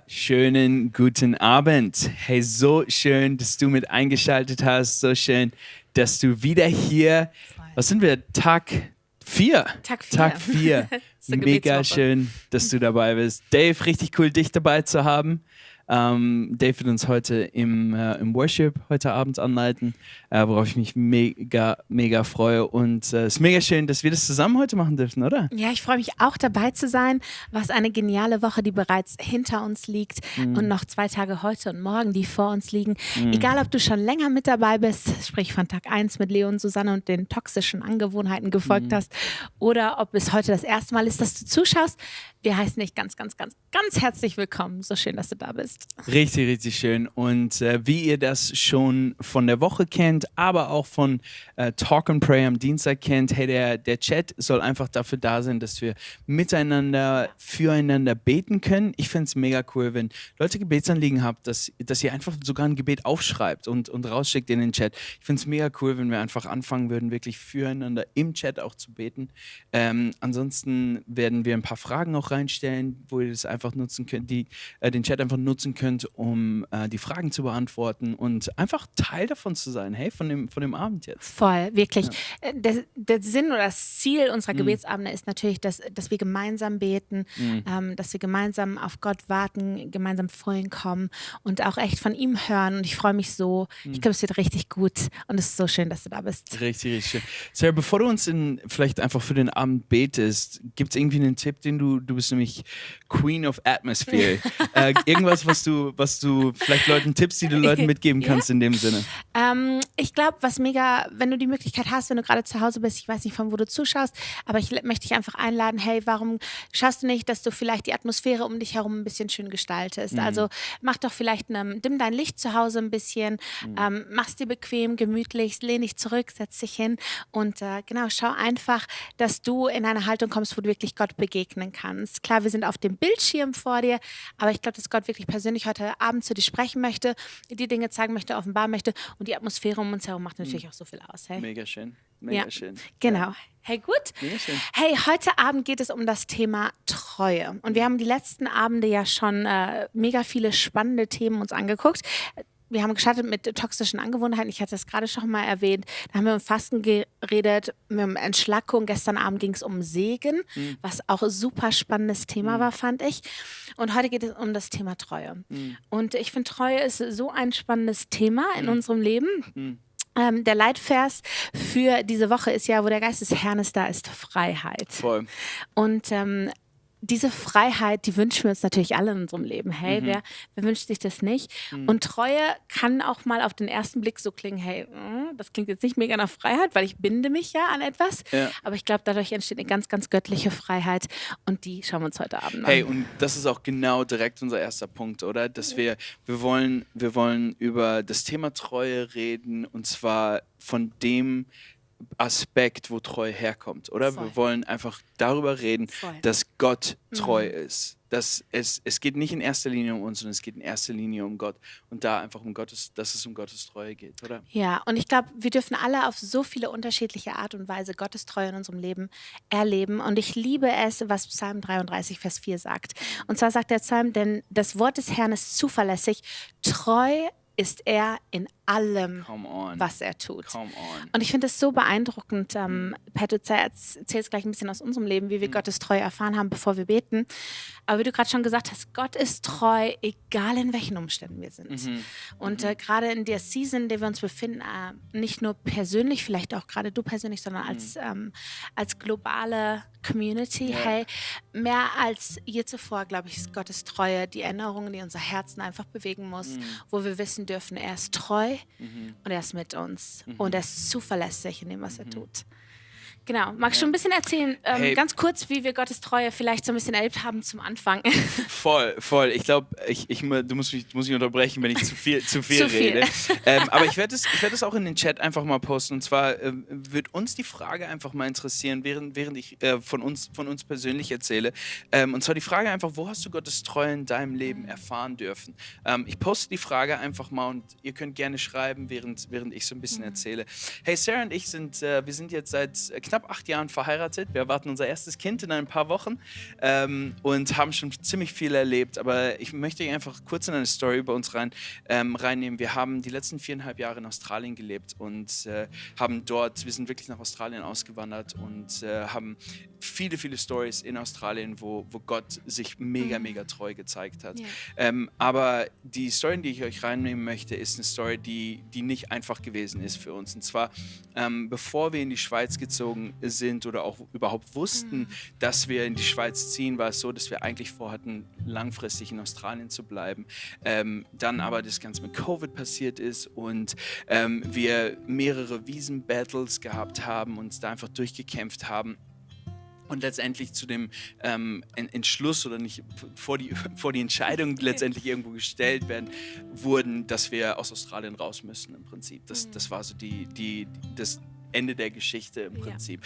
wunderschönen guten Abend. Hey, so schön, dass du mit eingeschaltet hast. So schön, dass du wieder hier, was sind wir, Tag 4? Tag 4. Mega schön, dass du dabei bist. Dave, richtig cool, dich dabei zu haben. Dave wird uns heute im Worship heute Abend anleiten, worauf ich mich mega freue. Und es ist mega schön, dass wir das zusammen heute machen dürfen, oder? Ja, ich freue mich auch dabei zu sein. Was eine geniale Woche, die bereits hinter uns liegt und noch 2 Tage heute und morgen, die vor uns liegen. Egal, ob du schon länger mit dabei bist, sprich von Tag 1 mit Leo und Susanne und den toxischen Angewohnheiten gefolgt hast, oder ob es heute das erste Mal ist, dass du zuschaust. Wir heißen dich ganz herzlich willkommen. So schön, dass du da bist. Richtig, richtig schön. Und wie ihr das schon von der Woche kennt, aber auch von Talk and Pray am Dienstag kennt, hey, der Chat soll einfach dafür da sein, dass wir miteinander, füreinander beten können. Ich finde es mega cool, wenn Leute Gebetsanliegen habt, dass ihr einfach sogar ein Gebet aufschreibt und rausschickt in den Chat. Ich finde es mega cool, wenn wir einfach anfangen würden, wirklich füreinander im Chat auch zu beten. Ansonsten werden wir ein paar Fragen auch reinstellen, wo ihr das einfach nutzen könnt, den Chat einfach nutzen könnt, um die Fragen zu beantworten und einfach Teil davon zu sein, hey, von dem Abend jetzt. Voll, wirklich. Ja. Der Sinn oder das Ziel unserer Gebetsabende ist natürlich, dass wir gemeinsam beten, dass wir gemeinsam auf Gott warten, gemeinsam vor ihn kommen und auch echt von ihm hören. Und ich freue mich so. Ich glaube, es wird richtig gut und es ist so schön, dass du da bist. Richtig, richtig schön. Sarah, bevor du uns vielleicht einfach für den Abend betest, gibt es irgendwie einen Tipp, du bist nämlich Queen of Atmosphere. Irgendwas, was du vielleicht Leuten tippst, die du Leuten mitgeben kannst in dem Sinne? Ich glaube, was mega, wenn du die Möglichkeit hast, wenn du gerade zu Hause bist, ich weiß nicht, von wo du zuschaust, aber ich möchte dich einfach einladen, hey, warum schaust du nicht, dass du vielleicht die Atmosphäre um dich herum ein bisschen schön gestaltest? Also mach doch vielleicht, dimm dein Licht zu Hause ein bisschen, mach's dir bequem, gemütlich, lehn dich zurück, setz dich hin und genau, schau einfach, dass du in eine Haltung kommst, wo du wirklich Gott begegnen kannst. Klar, wir sind auf dem Bildschirm vor dir, aber ich glaube, dass Gott wirklich persönlich heute Abend zu dir sprechen möchte, die Dinge zeigen möchte, offenbaren möchte und die Atmosphäre um uns herum macht natürlich auch so viel aus. Hey? Mega schön. Mega schön. Genau. Ja. Hey, gut. Mega schön. Hey, heute Abend geht es um das Thema Treue. Und wir haben die letzten Abende ja schon mega viele spannende Themen uns angeguckt. Wir haben gestartet mit toxischen Angewohnheiten. Ich hatte es gerade schon mal erwähnt. Da haben wir um Fasten geredet, mit Entschlackung. Gestern Abend ging es um Segen, was auch ein super spannendes Thema war, fand ich. Und heute geht es um das Thema Treue. Und ich finde, Treue ist so ein spannendes Thema in unserem Leben. Der Leitvers für diese Woche ist ja, wo der Geist des Herrn ist, da ist Freiheit. Voll. Und diese Freiheit, die wünschen wir uns natürlich alle in unserem Leben. Hey, wer wünscht sich das nicht? Und Treue kann auch mal auf den ersten Blick so klingen, hey, das klingt jetzt nicht mega nach Freiheit, weil ich binde mich ja an etwas. Ja. Aber ich glaube, dadurch entsteht eine ganz göttliche Freiheit und die schauen wir uns heute Abend an. Hey, und das ist auch genau direkt unser erster Punkt, oder? Dass wir wollen über das Thema Treue reden und zwar von dem Aspekt, wo Treue herkommt, oder? Voll. Wir wollen einfach darüber reden, dass Gott treu ist. Dass es geht nicht in erster Linie um uns, sondern es geht in erster Linie um Gott. Und da einfach dass es um Gottes Treue geht, oder? Ja, und ich glaube, wir dürfen alle auf so viele unterschiedliche Art und Weise Gottes Treue in unserem Leben erleben. Und ich liebe es, was Psalm 33, Vers 4 sagt. Und zwar sagt der Psalm, denn das Wort des Herrn ist zuverlässig, treu ist er in allem, was er tut. Und ich finde es so beeindruckend, Pat, du erzählst gleich ein bisschen aus unserem Leben, wie wir Gottes Treue erfahren haben, bevor wir beten. Aber wie du gerade schon gesagt hast, Gott ist treu, egal in welchen Umständen wir sind. Und gerade in der Season, in der wir uns befinden, nicht nur persönlich, vielleicht auch gerade du persönlich, sondern als globale Community, hey, mehr als je zuvor, glaube ich, ist Gottes Treue die Erinnerung, die unser Herzen einfach bewegen muss, wo wir wissen dürfen, er ist treu und er ist mit uns und er ist zuverlässig in dem, was er tut. Genau. Magst du ein bisschen erzählen, ganz kurz, wie wir Gottes Treue vielleicht so ein bisschen erlebt haben zum Anfang? Voll. Ich glaube, du musst mich unterbrechen, wenn ich zu viel rede. Aber ich werde das auch in den Chat einfach mal posten. Und zwar würde uns die Frage einfach mal interessieren, während ich von uns persönlich erzähle. Und zwar die Frage einfach, wo hast du Gottes Treue in deinem Leben erfahren dürfen? Ich poste die Frage einfach mal und ihr könnt gerne schreiben, während ich so ein bisschen erzähle. Hey, Sarah und ich wir sind jetzt seit knapp knapp 8 Jahren verheiratet. Wir erwarten unser erstes Kind in ein paar Wochen und haben schon ziemlich viel erlebt. Aber ich möchte einfach kurz in eine Story bei uns reinnehmen. Wir haben die letzten 4,5 Jahre in Australien gelebt und wir sind wirklich nach Australien ausgewandert und haben viele, viele Stories in Australien, wo Gott sich mega, mega treu gezeigt hat. Ja. Aber die Story, die ich euch reinnehmen möchte, ist eine Story, die nicht einfach gewesen ist für uns. Und zwar, bevor wir in die Schweiz gezogen sind oder auch überhaupt wussten, dass wir in die Schweiz ziehen, war es so, dass wir eigentlich vorhatten, langfristig in Australien zu bleiben. Dann aber das Ganze mit Covid passiert ist und wir mehrere Visen-Battles gehabt haben, uns da einfach durchgekämpft haben. Und letztendlich zu dem Entschluss oder nicht vor die Entscheidung letztendlich irgendwo gestellt wurden, dass wir aus Australien raus müssen im Prinzip. Das war so das Ende der Geschichte im Prinzip.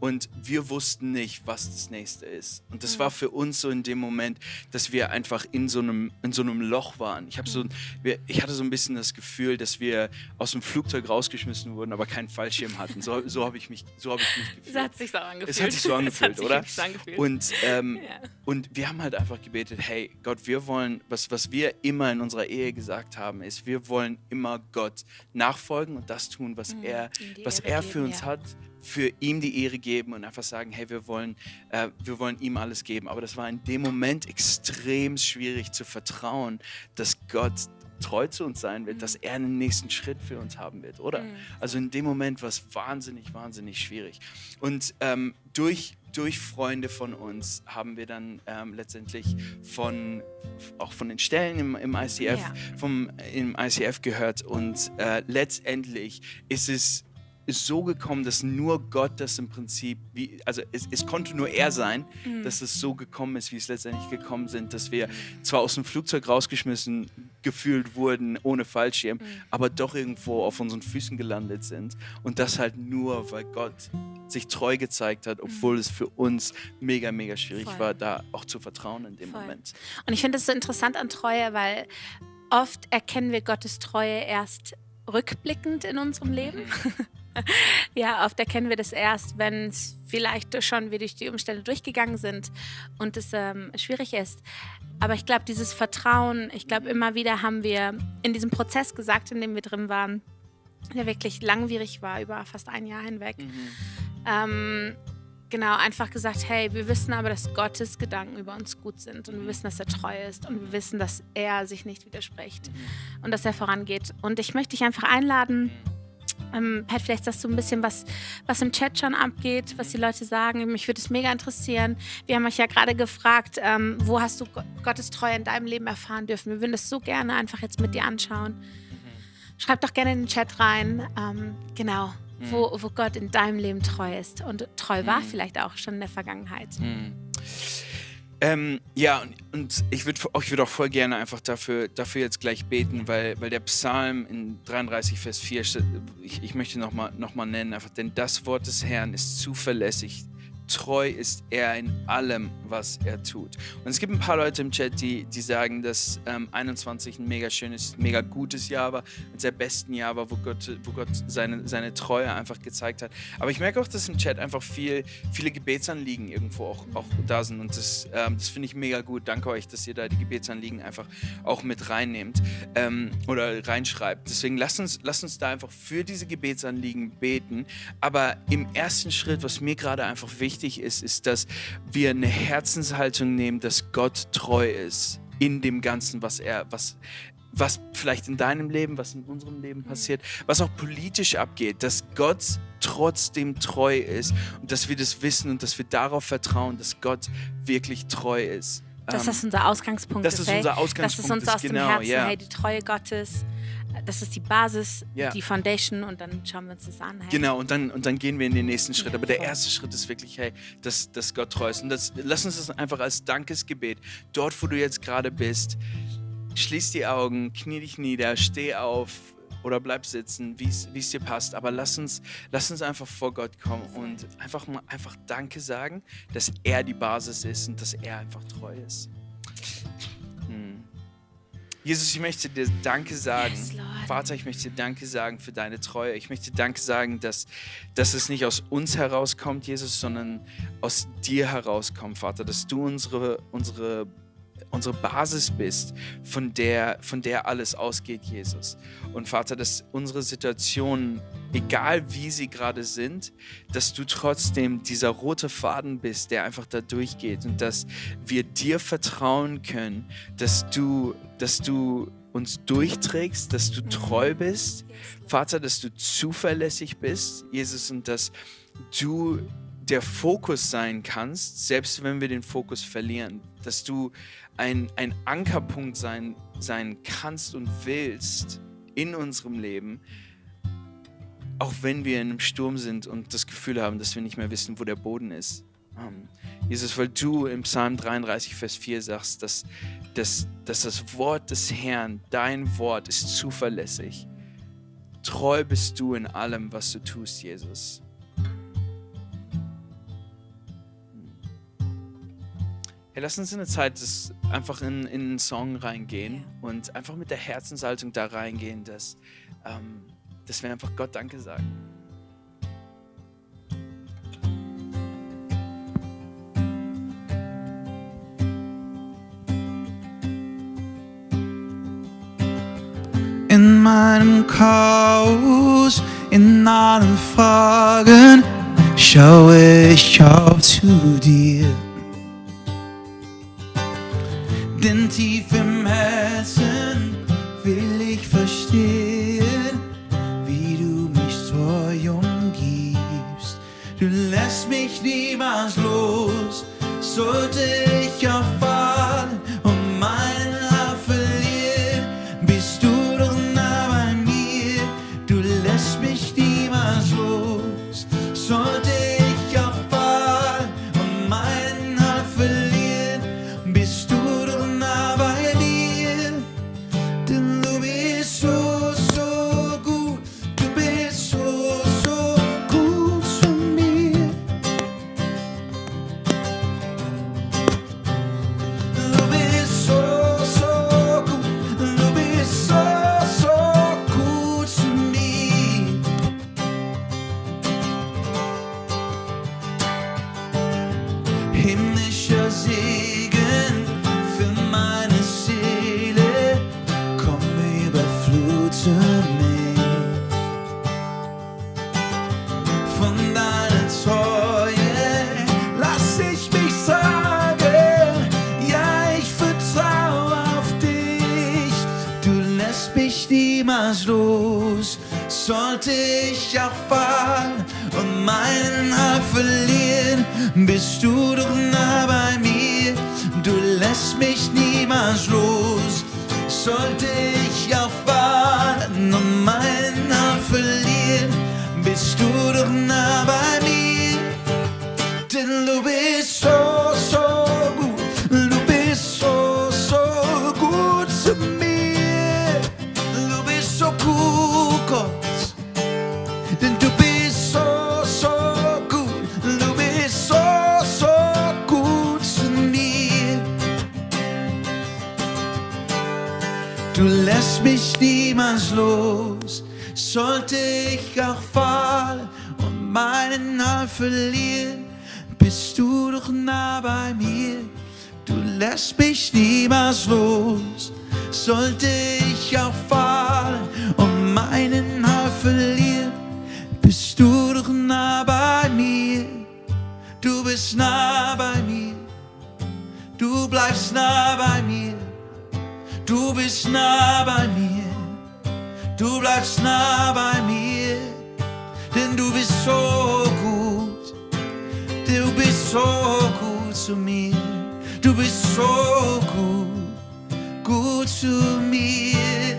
Und wir wussten nicht, was das nächste ist. Und das war für uns so in dem Moment, dass wir einfach in so einem Loch waren. Ich hatte so ein bisschen das Gefühl, dass wir aus dem Flugzeug rausgeschmissen wurden, aber keinen Fallschirm hatten. So habe ich mich gefühlt. Es hat sich so angefühlt. Es hat sich so angefühlt, oder? So angefühlt. Und wir haben halt einfach gebetet, hey Gott, wir wollen, was wir immer in unserer Ehe gesagt haben, ist, wir wollen immer Gott nachfolgen und das tun, was er für uns hat, für ihm die Ehre geben und einfach sagen, hey, wir wollen ihm alles geben. Aber das war in dem Moment extrem schwierig zu vertrauen, dass Gott treu zu uns sein wird, dass er einen nächsten Schritt für uns haben wird, oder? Also in dem Moment war es wahnsinnig, wahnsinnig schwierig. Und durch Freunde von uns haben wir dann letztendlich auch von den Stellen im ICF, im ICF gehört und letztendlich ist es so gekommen, dass nur Gott das im Prinzip, es konnte nur er sein, dass es so gekommen ist, wie es letztendlich gekommen sind, dass wir zwar aus dem Flugzeug rausgeschmissen gefühlt wurden, ohne Fallschirm, aber doch irgendwo auf unseren Füßen gelandet sind und das halt nur, weil Gott sich treu gezeigt hat, obwohl es für uns mega, mega schwierig war, da auch zu vertrauen in dem Moment. Und ich finde es so interessant an Treue, weil oft erkennen wir Gottes Treue erst rückblickend in unserem Leben. Ja, oft erkennen wir das erst, wenn es vielleicht schon wir durch die Umstände durchgegangen sind und es schwierig ist. Aber ich glaube, dieses Vertrauen, immer wieder haben wir in diesem Prozess gesagt, in dem wir drin waren, der wirklich langwierig war, über fast ein Jahr hinweg. Genau, einfach gesagt, hey, wir wissen aber, dass Gottes Gedanken über uns gut sind und wir wissen, dass er treu ist und wir wissen, dass er sich nicht widerspricht und dass er vorangeht. Und ich möchte dich einfach einladen, Pat, vielleicht sagst du ein bisschen, was im Chat schon abgeht, was die Leute sagen. Mich würde es mega interessieren. Wir haben euch ja gerade gefragt, wo hast du Gottes Treue in deinem Leben erfahren dürfen? Wir würden das so gerne einfach jetzt mit dir anschauen. Schreib doch gerne in den Chat rein, wo Gott in deinem Leben treu ist und treu war vielleicht auch schon in der Vergangenheit. Und ich würde auch voll gerne einfach dafür jetzt gleich beten, weil der Psalm in 33, Vers 4, ich möchte noch mal nennen, einfach, denn das Wort des Herrn ist zuverlässig. Treu ist er in allem, was er tut. Und es gibt ein paar Leute im Chat, die sagen, dass 21 ein mega schönes, mega gutes Jahr war, eines der besten Jahr war, wo Gott seine Treue einfach gezeigt hat. Aber ich merke auch, dass im Chat einfach viele Gebetsanliegen irgendwo auch da sind. Und das finde ich mega gut. Danke euch, dass ihr da die Gebetsanliegen einfach auch mit reinnehmt oder reinschreibt. Deswegen lasst uns da einfach für diese Gebetsanliegen beten. Aber im ersten Schritt, was mir gerade einfach wichtig ist, dass wir eine Herzenshaltung nehmen, dass Gott treu ist in dem Ganzen, was vielleicht in deinem Leben, was in unserem Leben passiert, was auch politisch abgeht, dass Gott trotzdem treu ist und dass wir das wissen und dass wir darauf vertrauen, dass Gott wirklich treu ist. Dass das unser Ausgangspunkt ist. Das ist unser Ausgangspunkt. Das ist uns aus dem Herzen, hey, die Treue Gottes. Das ist die Basis, die Foundation und dann schauen wir uns das an. Hey. Genau, und dann gehen wir in den nächsten Schritt. Aber der erste Schritt ist wirklich, hey, dass Gott treu ist. Und lass uns das einfach als Dankesgebet, dort wo du jetzt gerade bist, schließ die Augen, knie dich nieder, steh auf oder bleib sitzen, wie es dir passt. Aber lass uns einfach vor Gott kommen und einfach Danke sagen, dass er die Basis ist und dass er einfach treu ist. Jesus, ich möchte dir Danke sagen. Yes, Lord. Vater, ich möchte dir Danke sagen für deine Treue. Ich möchte dir Danke sagen, dass es nicht aus uns herauskommt, Jesus, sondern aus dir herauskommt, Vater. Dass du unsere Basis bist, von der alles ausgeht, Jesus. Und Vater, dass unsere Situationen, egal wie sie gerade sind, dass du trotzdem dieser rote Faden bist, der einfach da durchgeht und dass wir dir vertrauen können, dass du uns durchträgst, dass du treu bist, Vater, dass du zuverlässig bist, Jesus, und dass du der Fokus sein kannst, selbst wenn wir den Fokus verlieren, dass du ein Ankerpunkt sein kannst und willst in unserem Leben, auch wenn wir in einem Sturm sind und das Gefühl haben, dass wir nicht mehr wissen, wo der Boden ist. Jesus, weil du im Psalm 33, Vers 4 sagst, dass das Wort des Herrn, dein Wort, ist zuverlässig. Treu bist du in allem, was du tust, Jesus. Hey, lass uns in eine Zeit einfach in einen Song reingehen und einfach mit der Herzenshaltung da reingehen, dass wir einfach Gott Danke sagen. In meinem Chaos, in allen Fragen, schaue ich auf zu dir. Denn tief im Herzen will ich verstehen, wie du mich treu umgibst. Du lässt mich niemals los, sollte ich auch fallen und meinen Halt verlieren, bist du doch nah bei mir. Du lässt mich niemals los, sollte ich auch fallen und meinen Halt verlieren, bist du doch nah bei mir. Denn du bist so, so gut, du bist so, so gut zu mir. Du bist so, so gut, du bist so, so gut zu mir. Himmlischer Segen für meine Seele, komm, überflute mich. Von deiner Treue lass ich mich sagen, ja, ich vertraue auf dich. Du lässt mich niemals los, sollte ich auch fallen und meinen Halt verlieren, bist du doch nah bei mir. Du lässt mich niemals los, sollte ich auch fallen und meinen Halt verlieren, bist du doch nah bei mir. Denn du bist so, so gut, du bist so, so gut zu mir. Du bist so gut, Gott, denn du bist so, so gut, du bist so, so gut zu mir. Du lässt mich niemals los, sollte ich auch fallen und meinen Halt verlieren, bist du doch nah bei mir. Du lässt mich niemals los, sollte ich auch fallen und meinen Halt verlieren, bist du doch nah bei mir. Du bist nah bei mir, du bleibst nah bei mir. Du bist nah bei mir, du bleibst nah bei mir, denn du bist so gut, du bist so gut zu mir, du bist so gut, gut zu mir,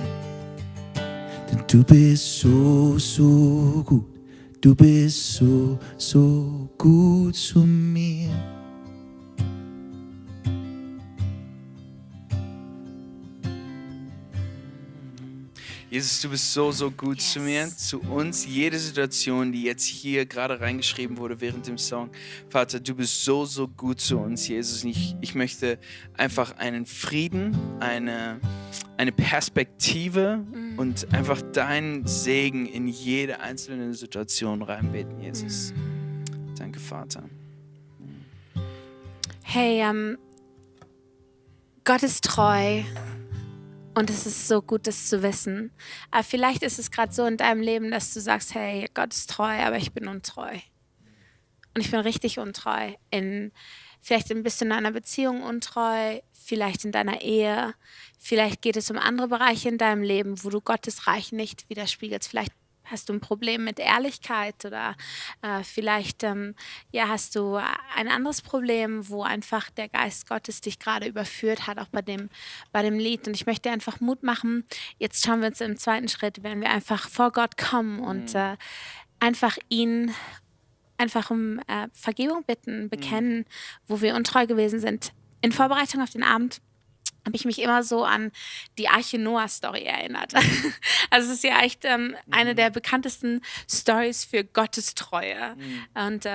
denn du bist so, so gut, du bist so, so gut zu mir. Jesus, du bist so, so gut zu mir, Yes. zu uns. Jede Situation, die jetzt hier gerade reingeschrieben wurde während dem Song. Vater, du bist so, so gut zu uns, Jesus. Und ich möchte einfach einen Frieden, eine Perspektive und einfach deinen Segen in jede einzelne Situation reinbeten, Jesus. Danke, Vater. Hey, Gott ist treu und es ist so gut, das zu wissen. Aber vielleicht ist es gerade so in deinem Leben, dass du sagst, hey, Gott ist treu, aber ich bin untreu. Und ich bin richtig untreu. Vielleicht bist du in einer Beziehung untreu, vielleicht in deiner Ehe. Vielleicht geht es um andere Bereiche in deinem Leben, wo du Gottes Reich nicht widerspiegelst. Vielleicht hast du ein Problem mit Ehrlichkeit oder vielleicht hast du ein anderes Problem, wo einfach der Geist Gottes dich gerade überführt hat, auch bei dem Lied. Und ich möchte dir einfach Mut machen. Jetzt schauen wir uns im zweiten Schritt, wenn wir einfach vor Gott kommen und einfach ihn einfach um Vergebung bitten, bekennen, wo wir untreu gewesen sind. In Vorbereitung auf den Abend habe ich mich immer so an die Arche Noah-Story erinnert. Also es ist ja echt eine der bekanntesten Stories für Gottes Treue. Und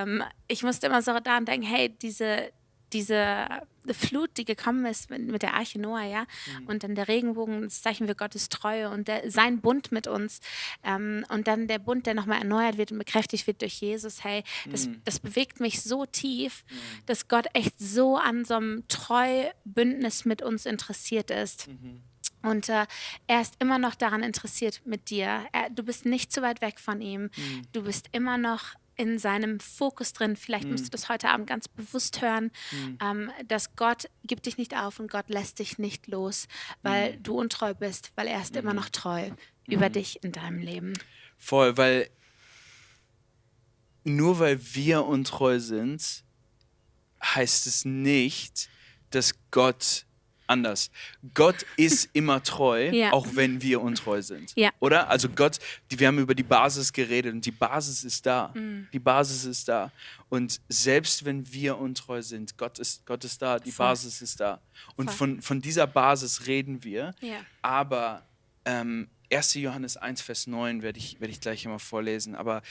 ich musste immer so daran denken, hey, diese Flut, die gekommen ist mit der Arche Noah, ja, und dann der Regenbogen, das Zeichen für Gottes Treue und sein Bund mit uns und dann der Bund, der nochmal erneuert wird und bekräftigt wird durch Jesus, hey, das bewegt mich so tief, dass Gott echt so an so einem Treubündnis mit uns interessiert ist. Und er ist immer noch daran interessiert mit dir. Du bist nicht zu weit weg von ihm. Du bist immer noch in seinem Fokus drin. Vielleicht musst du das heute Abend ganz bewusst hören, dass Gott gibt dich nicht auf und Gott lässt dich nicht los, weil du untreu bist, weil er ist immer noch treu über dich in deinem Leben. Voll, weil nur weil wir untreu sind, heißt es nicht, dass Gott anders. Gott ist immer treu, Ja. auch wenn wir untreu sind. Ja. Oder? Also Gott, wir haben über die Basis geredet und die Basis ist da. Die Basis ist da. Und selbst wenn wir untreu sind, Gott ist da, die Voll. Basis ist da. Und Voll. von dieser Basis reden wir. Ja. Aber 1. Johannes 1, Vers 9 werde ich gleich immer vorlesen. Aber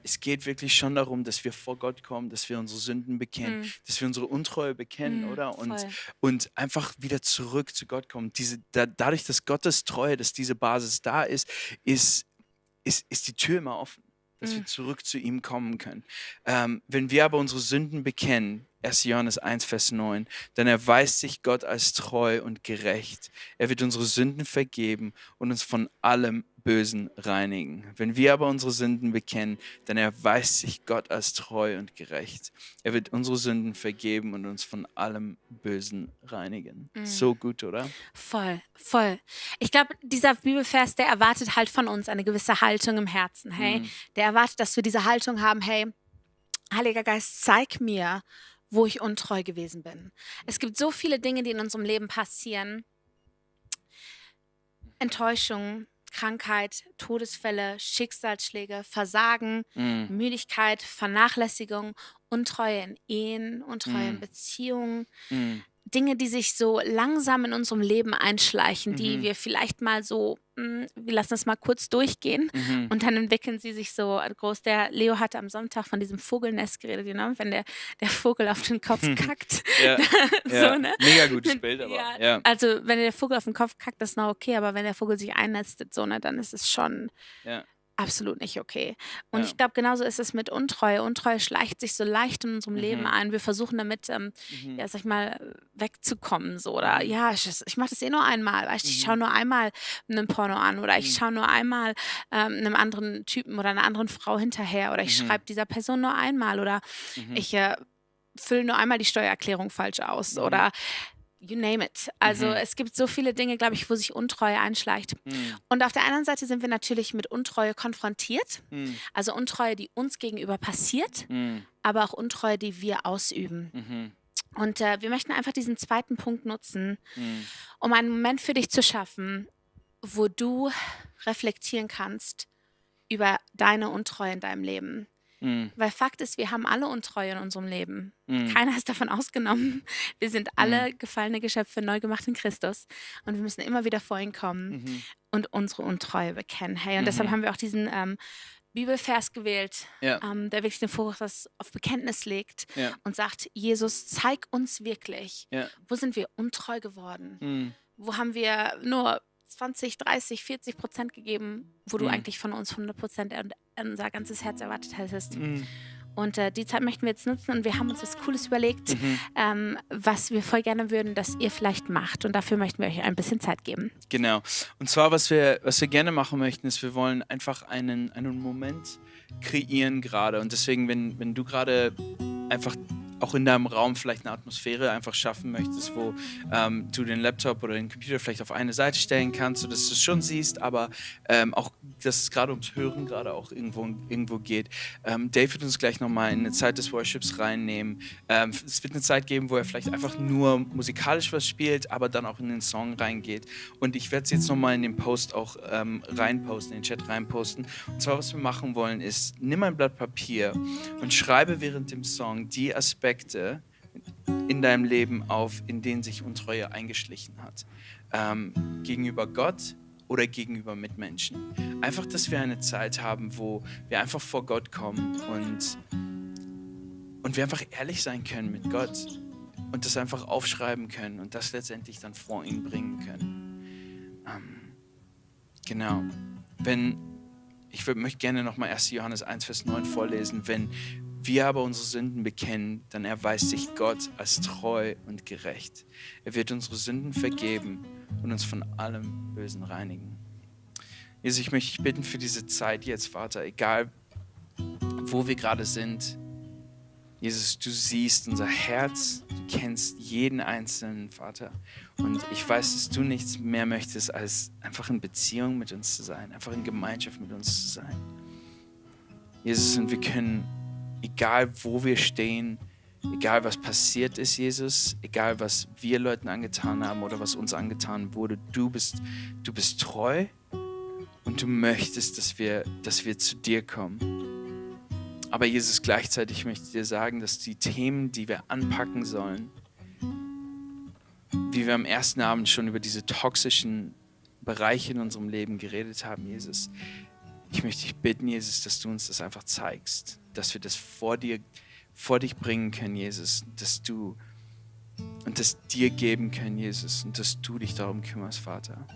es geht wirklich schon darum, dass wir vor Gott kommen, dass wir unsere Sünden bekennen, dass wir unsere Untreue bekennen, oder? Voll. Und einfach wieder zurück zu Gott kommen. Dadurch, dass Gottes Treue, dass diese Basis da ist die Tür immer offen, dass wir zurück zu ihm kommen können. Wenn wir aber unsere Sünden bekennen, 1. Johannes 1, Vers 9, dann erweist sich Gott als treu und gerecht. Er wird unsere Sünden vergeben und uns von allem Bösen reinigen. Wenn wir aber unsere Sünden bekennen, dann erweist sich Gott als treu und gerecht. Er wird unsere Sünden vergeben und uns von allem Bösen reinigen. So gut, oder? Voll, voll. Ich glaube, dieser Bibelvers, der erwartet halt von uns eine gewisse Haltung im Herzen. Hey, der erwartet, dass wir diese Haltung haben, hey, Heiliger Geist, zeig mir, wo ich untreu gewesen bin. Es gibt so viele Dinge, die in unserem Leben passieren. Enttäuschung, Krankheit, Todesfälle, Schicksalsschläge, Versagen, Müdigkeit, Vernachlässigung, Untreue in Ehen, Untreue in Beziehungen. Dinge, die sich so langsam in unserem Leben einschleichen, die wir vielleicht mal so, wir lassen das mal kurz durchgehen und dann entwickeln sie sich so groß. Der Leo hatte am Sonntag von diesem Vogelnest geredet, wenn der Vogel auf den Kopf kackt. Ja, So, ja. ne? Mega gutes Bild, aber ja. Also wenn der Vogel auf den Kopf kackt, das ist noch okay, aber wenn der Vogel sich einnestet, so, ne, dann ist es schon Ja. absolut nicht okay. Und Ja. ich glaube, genauso ist es mit Untreue. Untreue schleicht sich so leicht in unserem Leben ein. Wir versuchen damit, sag ich mal, wegzukommen. So. Oder ja, ich mache das eh nur einmal. Weißt, ich schaue nur einmal einen Porno an oder ich schaue nur einmal einem anderen Typen oder einer anderen Frau hinterher oder ich schreibe dieser Person nur einmal oder ich fülle nur einmal die Steuererklärung falsch aus oder you name it. Also es gibt so viele Dinge, glaube ich, wo sich Untreue einschleicht. Und auf der anderen Seite sind wir natürlich mit Untreue konfrontiert. Also Untreue, die uns gegenüber passiert, aber auch Untreue, die wir ausüben. Und wir möchten einfach diesen zweiten Punkt nutzen, um einen Moment für dich zu schaffen, wo du reflektieren kannst über deine Untreue in deinem Leben. Weil Fakt ist, wir haben alle Untreue in unserem Leben. Keiner ist davon ausgenommen. Wir sind alle gefallene Geschöpfe, neu gemacht in Christus. Und wir müssen immer wieder vor ihn kommen und unsere Untreue bekennen. Hey, und deshalb haben wir auch diesen Bibelvers gewählt, Ja. der wirklich den Fokus auf Bekenntnis legt Ja. und sagt, Jesus, zeig uns wirklich, Ja. wo sind wir untreu geworden? Wo haben wir nur 20, 30, 40% gegeben, wo du eigentlich von uns 100% unser ganzes Herz erwartet hättest. Und die Zeit möchten wir jetzt nutzen und wir haben uns was Cooles überlegt, was wir voll gerne würden, dass ihr vielleicht macht. Und dafür möchten wir euch ein bisschen Zeit geben. Genau. Und zwar, was wir gerne machen möchten, ist, wir wollen einfach einen Moment kreieren gerade. Und deswegen, wenn du gerade einfach auch in deinem Raum vielleicht eine Atmosphäre einfach schaffen möchtest, wo du den Laptop oder den Computer vielleicht auf eine Seite stellen kannst, sodass du es schon siehst, aber auch, dass es gerade ums Hören gerade auch irgendwo geht. Dave wird uns gleich nochmal in eine Zeit des Worships reinnehmen. Es wird eine Zeit geben, wo er vielleicht einfach nur musikalisch was spielt, aber dann auch in den Song reingeht. Und ich werde es jetzt nochmal in den Post auch reinposten, in den Chat reinposten. Und zwar, was wir machen wollen, ist, nimm ein Blatt Papier und schreibe während dem Song die Aspekte in deinem Leben auf, in denen sich Untreue eingeschlichen hat. Gegenüber Gott oder gegenüber Mitmenschen. Einfach, dass wir eine Zeit haben, wo wir einfach vor Gott kommen und wir einfach ehrlich sein können mit Gott und das einfach aufschreiben können und das letztendlich dann vor ihn bringen können. Genau. Ich möchte gerne nochmal 1. Johannes 1, Vers 9 vorlesen. Wenn wir aber unsere Sünden bekennen, dann erweist sich Gott als treu und gerecht. Er wird unsere Sünden vergeben und uns von allem Bösen reinigen. Jesus, ich möchte dich bitten für diese Zeit jetzt, Vater, egal wo wir gerade sind. Jesus, du siehst unser Herz, du kennst jeden Einzelnen, Vater. Und ich weiß, dass du nichts mehr möchtest, als einfach in Beziehung mit uns zu sein, einfach in Gemeinschaft mit uns zu sein. Jesus, und wir können, egal wo wir stehen, egal was passiert ist, Jesus, egal was wir Leuten angetan haben oder was uns angetan wurde, du bist treu und du möchtest, dass wir zu dir kommen. Aber Jesus, gleichzeitig möchte ich dir sagen, dass die Themen, die wir anpacken sollen, wie wir am ersten Abend schon über diese toxischen Bereiche in unserem Leben geredet haben, Jesus, ich möchte dich bitten, Jesus, dass du uns das einfach zeigst, dass wir das vor dich bringen können, Jesus, und das dir geben können, Jesus, und dass du dich darum kümmerst, Vater.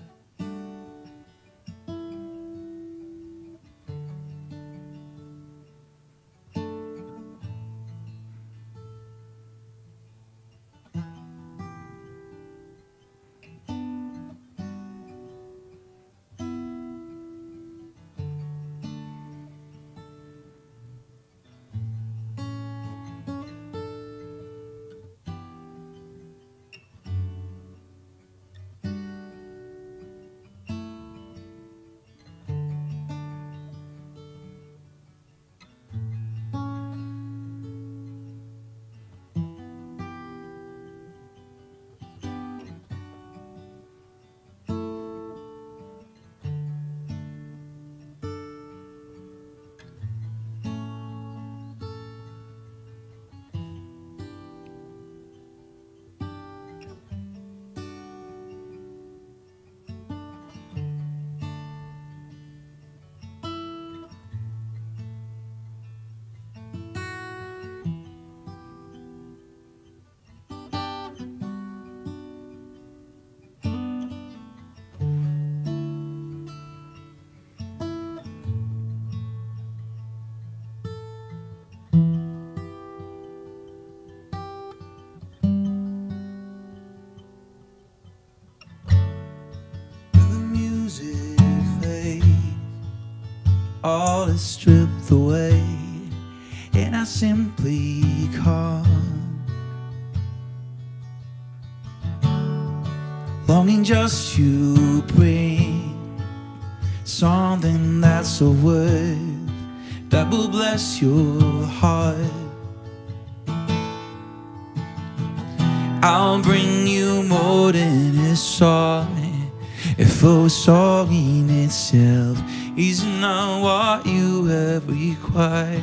All is stripped away, and I simply come, longing just to bring something that's of worth that will bless your heart. I'll bring you more than a song, if a song in itself is not what you have required.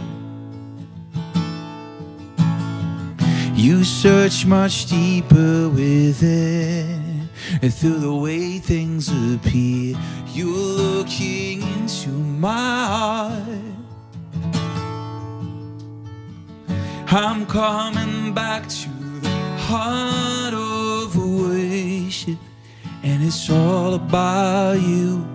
You search much deeper within, and through the way things appear, you're looking into my heart. I'm coming back to the heart of worship, and it's all about you.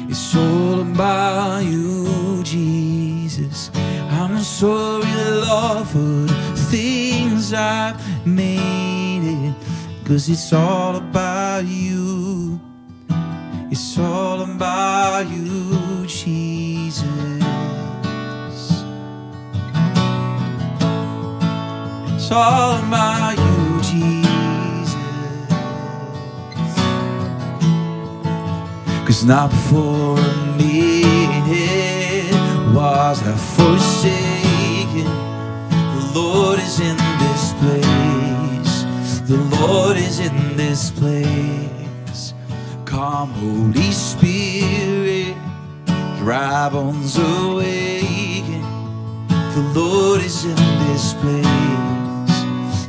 It's all about you, Jesus. I'm sorry, Lord, for the things I've made it, 'cause it's all about you. It's all about you, Jesus. It's all about you, Jesus. 'Cause not for a minute was I forsaken. The Lord is in this place. The Lord is in this place. Come, Holy Spirit, dry bones awaken. The Lord is in this place.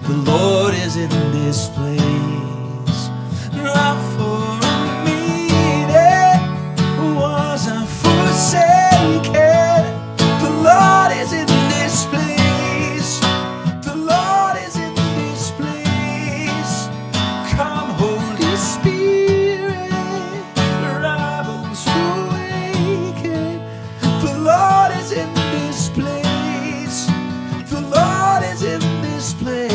The Lord is in this place. Not for a minute was I forsaken. The Lord is in this place. The Lord is in this place. Come, Holy Spirit, dry bones awaken. The Lord is in this place. The Lord is in this place.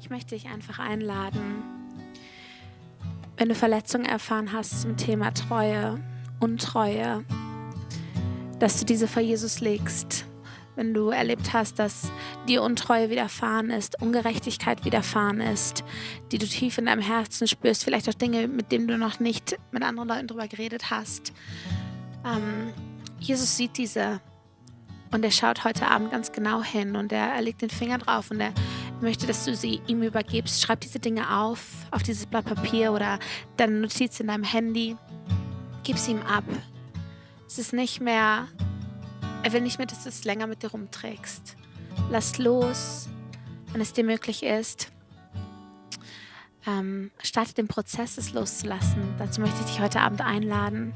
Ich möchte dich einfach einladen, wenn du Verletzungen erfahren hast zum Thema Treue, Untreue, dass du diese vor Jesus legst. Wenn du erlebt hast, dass dir Untreue widerfahren ist, Ungerechtigkeit widerfahren ist, die du tief in deinem Herzen spürst, vielleicht auch Dinge, mit denen du noch nicht mit anderen Leuten drüber geredet hast. Jesus sieht diese und er schaut heute Abend ganz genau hin und er legt den Finger drauf und er möchte, dass du sie ihm übergibst. Schreib diese Dinge auf dieses Blatt Papier oder deine Notiz in deinem Handy. Gib sie ihm ab. Es ist nicht mehr, er will nicht mehr, dass du es länger mit dir rumträgst. Lass los, wenn es dir möglich ist. Starte den Prozess, es loszulassen. Dazu möchte ich dich heute Abend einladen.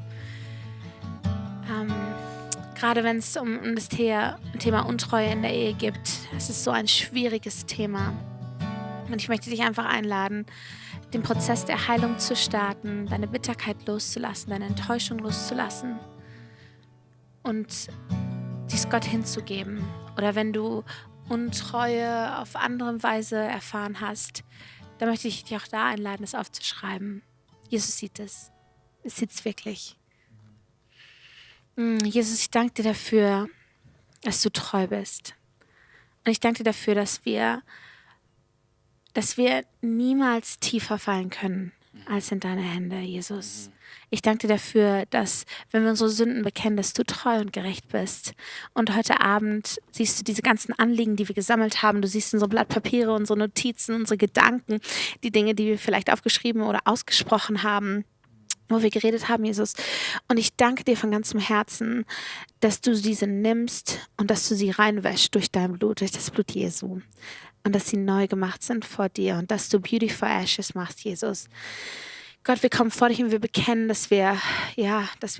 Gerade wenn es um das Thema Untreue in der Ehe geht, es ist so ein schwieriges Thema. Und ich möchte dich einfach einladen, den Prozess der Heilung zu starten, deine Bitterkeit loszulassen, deine Enttäuschung loszulassen und dies Gott hinzugeben. Oder wenn du Untreue auf andere Weise erfahren hast, dann möchte ich dich auch da einladen, es aufzuschreiben. Jesus sieht es. Es sieht es wirklich. Jesus, ich danke dir dafür, dass du treu bist. Und ich danke dir dafür, dass wir niemals tiefer fallen können als in deine Hände, Jesus. Ich danke dir dafür, dass, wenn wir unsere Sünden bekennen, dass du treu und gerecht bist. Und heute Abend siehst du diese ganzen Anliegen, die wir gesammelt haben. Du siehst unsere Blatt Papiere, unsere Notizen, unsere Gedanken, die Dinge, die wir vielleicht aufgeschrieben oder ausgesprochen haben, wo wir geredet haben, Jesus. Und ich danke dir von ganzem Herzen, dass du diese nimmst und dass du sie reinwäschst durch dein Blut, durch das Blut Jesu. Und dass sie neu gemacht sind vor dir und dass du Beauty for Ashes machst, Jesus. Gott, wir kommen vor dich und wir bekennen, dass wir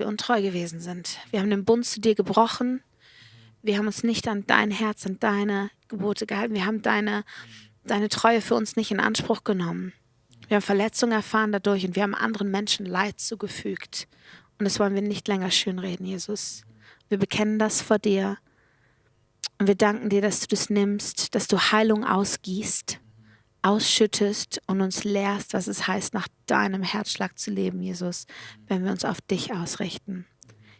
untreu gewesen sind. Wir haben den Bund zu dir gebrochen. Wir haben uns nicht an dein Herz, an deine Gebote gehalten. Wir haben deine Treue für uns nicht in Anspruch genommen. Wir haben Verletzungen erfahren dadurch und wir haben anderen Menschen Leid zugefügt. Und das wollen wir nicht länger schönreden, Jesus. Wir bekennen das vor dir. Und wir danken dir, dass du das nimmst, dass du Heilung ausgießt, ausschüttest und uns lehrst, was es heißt, nach deinem Herzschlag zu leben, Jesus, wenn wir uns auf dich ausrichten.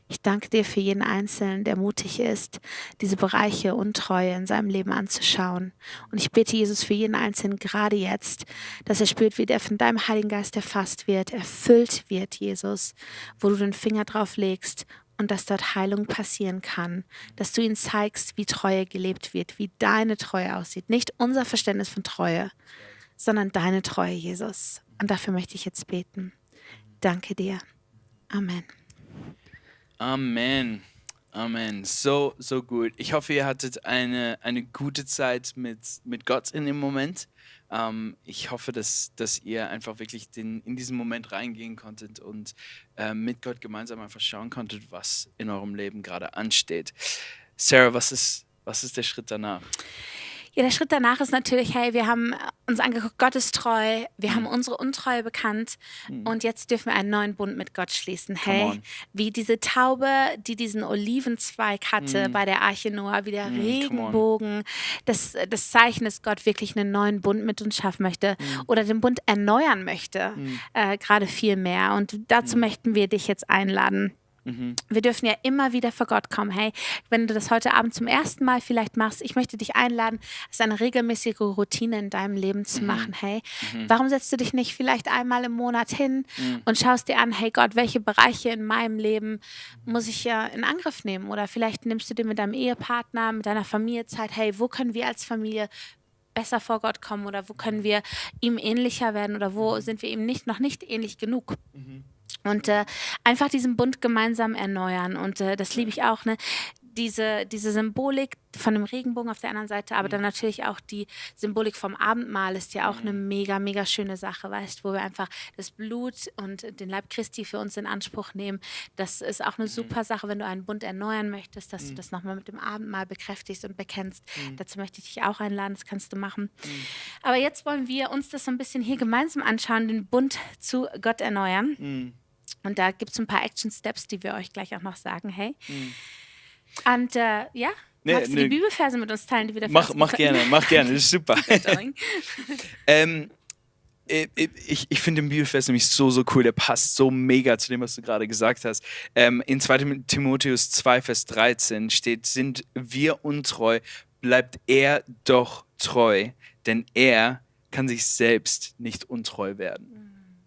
Ich danke dir für jeden Einzelnen, der mutig ist, diese Bereiche Untreue in seinem Leben anzuschauen. Und ich bete, Jesus, für jeden Einzelnen gerade jetzt, dass er spürt, wie der von deinem Heiligen Geist erfasst wird, erfüllt wird, Jesus, wo du den Finger drauf legst und dass dort Heilung passieren kann, dass du ihnen zeigst, wie Treue gelebt wird, wie deine Treue aussieht. Nicht unser Verständnis von Treue, sondern deine Treue, Jesus. Und dafür möchte ich jetzt beten. Danke dir. Amen. Amen. Amen. So, so gut. Ich hoffe, ihr hattet eine gute Zeit mit Gott in dem Moment. Ich hoffe, dass ihr einfach wirklich in diesen Moment reingehen konntet und mit Gott gemeinsam einfach schauen konntet, was in eurem Leben gerade ansteht. Sarah, was ist der Schritt danach? Ja, der Schritt danach ist natürlich, hey, wir haben uns angeguckt, Gott ist treu, wir haben unsere Untreue bekannt und jetzt dürfen wir einen neuen Bund mit Gott schließen. Hey, wie diese Taube, die diesen Olivenzweig hatte bei der Arche Noah, wie der Regenbogen, das Zeichen, dass Gott wirklich einen neuen Bund mit uns schaffen möchte oder den Bund erneuern möchte, gerade viel mehr. Und dazu möchten wir dich jetzt einladen. Wir dürfen ja immer wieder vor Gott kommen. Hey, wenn du das heute Abend zum ersten Mal vielleicht machst, ich möchte dich einladen, es eine regelmäßige Routine in deinem Leben zu machen. Hey, warum setzt du dich nicht vielleicht einmal im Monat hin und schaust dir an, hey Gott, welche Bereiche in meinem Leben muss ich ja in Angriff nehmen? Oder vielleicht nimmst du dir mit deinem Ehepartner, mit deiner Familie Zeit, hey, wo können wir als Familie besser vor Gott kommen oder wo können wir ihm ähnlicher werden oder wo sind wir ihm noch nicht ähnlich genug? Und einfach diesen Bund gemeinsam erneuern. Und das liebe ich auch, ne? Diese Symbolik von dem Regenbogen auf der anderen Seite, aber dann natürlich auch die Symbolik vom Abendmahl ist ja auch eine mega, mega schöne Sache, weißt, wo wir einfach das Blut und den Leib Christi für uns in Anspruch nehmen. Das ist auch eine super Sache, wenn du einen Bund erneuern möchtest, dass du das nochmal mit dem Abendmahl bekräftigst und bekennst. Dazu möchte ich dich auch einladen, das kannst du machen. Aber jetzt wollen wir uns das so ein bisschen hier gemeinsam anschauen, den Bund zu Gott erneuern. Und da gibt es ein paar Action-Steps, die wir euch gleich auch noch sagen, hey. Und ja, magst du die Bibelverse mit uns teilen, die wir dafür Mach gerne, das ist super. Ich finde den Bibelvers nämlich so cool, der passt so mega zu dem, was du gerade gesagt hast. In 2. Timotheus 2, Vers 13 steht, sind wir untreu, bleibt er doch treu, denn er kann sich selbst nicht untreu werden.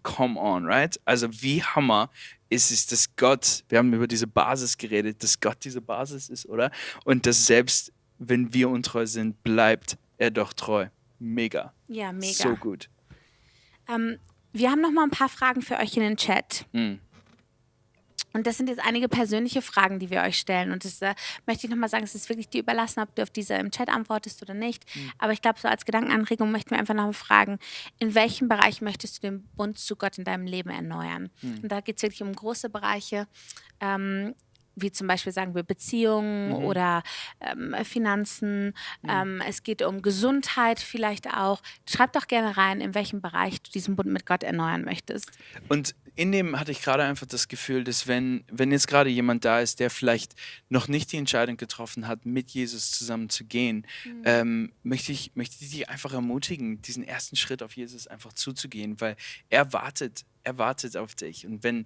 Come on, right? Also wie Hammer ist es, dass Gott, wir haben über diese Basis geredet, dass Gott diese Basis ist, oder? Und dass selbst, wenn wir untreu sind, bleibt er doch treu. Mega. Ja, mega. So gut. Wir haben noch mal ein paar Fragen für euch in den Chat. Und das sind jetzt einige persönliche Fragen, die wir euch stellen. Und das möchte ich nochmal sagen, es ist wirklich dir überlassen, ob du auf diese im Chat antwortest oder nicht. Aber ich glaube, so als Gedankenanregung möchten wir einfach nochmal fragen, in welchem Bereich möchtest du den Bund zu Gott in deinem Leben erneuern? Und da geht es wirklich um große Bereiche, wie zum Beispiel, sagen wir, Beziehungen oder Finanzen. Es geht um Gesundheit vielleicht auch. Schreib doch gerne rein, in welchem Bereich du diesen Bund mit Gott erneuern möchtest. Und in dem hatte ich gerade einfach das Gefühl, dass wenn jetzt gerade jemand da ist, der vielleicht noch nicht die Entscheidung getroffen hat, mit Jesus zusammen zu gehen, möchte ich dich einfach ermutigen, diesen ersten Schritt auf Jesus einfach zuzugehen, weil er wartet auf dich. Und wenn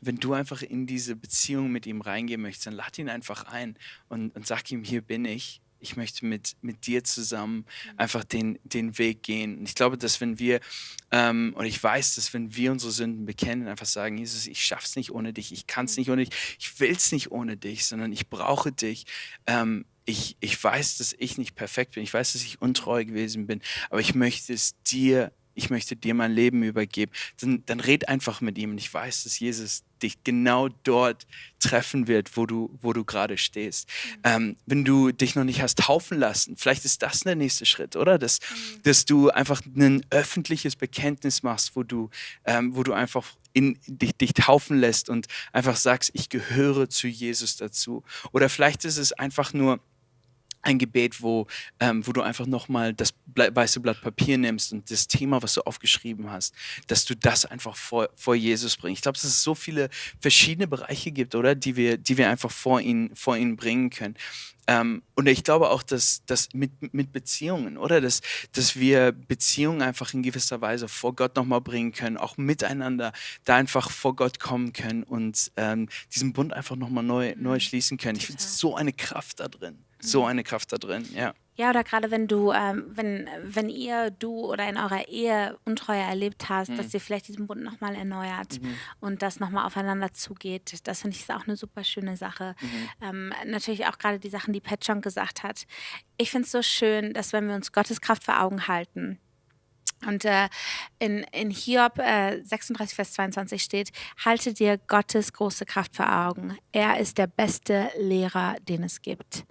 du einfach in diese Beziehung mit ihm reingehen möchtest, dann lad ihn einfach ein und sag ihm, hier bin ich. Ich möchte mit dir zusammen einfach den Weg gehen. Und ich glaube, dass wenn wir, und ich weiß, dass wenn wir unsere Sünden bekennen, einfach sagen, Jesus, ich schaff's nicht ohne dich, ich kann's nicht ohne dich, ich will's nicht ohne dich, sondern ich brauche dich. Ich weiß, dass ich nicht perfekt bin, ich weiß, dass ich untreu gewesen bin, aber ich möchte dir mein Leben übergeben, dann red einfach mit ihm. Und ich weiß, dass Jesus dich genau dort treffen wird, wo du gerade stehst. Wenn du dich noch nicht hast taufen lassen, vielleicht ist das der nächste Schritt, oder? Dass du einfach ein öffentliches Bekenntnis machst, wo du einfach dich taufen lässt und einfach sagst, ich gehöre zu Jesus dazu. Oder vielleicht ist es einfach nur ein Gebet, wo du einfach nochmal das weiße Blatt Papier nimmst und das Thema, was du aufgeschrieben hast, dass du das einfach vor Jesus bringst. Ich glaube, dass es so viele verschiedene Bereiche gibt, oder, die wir einfach vor ihn bringen können. Und ich glaube auch, dass mit Beziehungen, oder, dass wir Beziehungen einfach in gewisser Weise vor Gott nochmal bringen können, auch miteinander da einfach vor Gott kommen können und diesen Bund einfach nochmal neu schließen können. Ich finde so eine Kraft da drin. So eine Kraft da drin, ja. Ja, oder gerade wenn wenn du oder in eurer Ehe Untreue erlebt hast, dass ihr vielleicht diesen Bund nochmal erneuert und das nochmal aufeinander zugeht. Das finde ich ist auch eine super schöne Sache. Natürlich auch gerade die Sachen, die Pat schon gesagt hat. Ich finde es so schön, dass wenn wir uns Gottes Kraft vor Augen halten, und in Hiob 36, Vers 22 steht, halte dir Gottes große Kraft vor Augen. Er ist der beste Lehrer, den es gibt.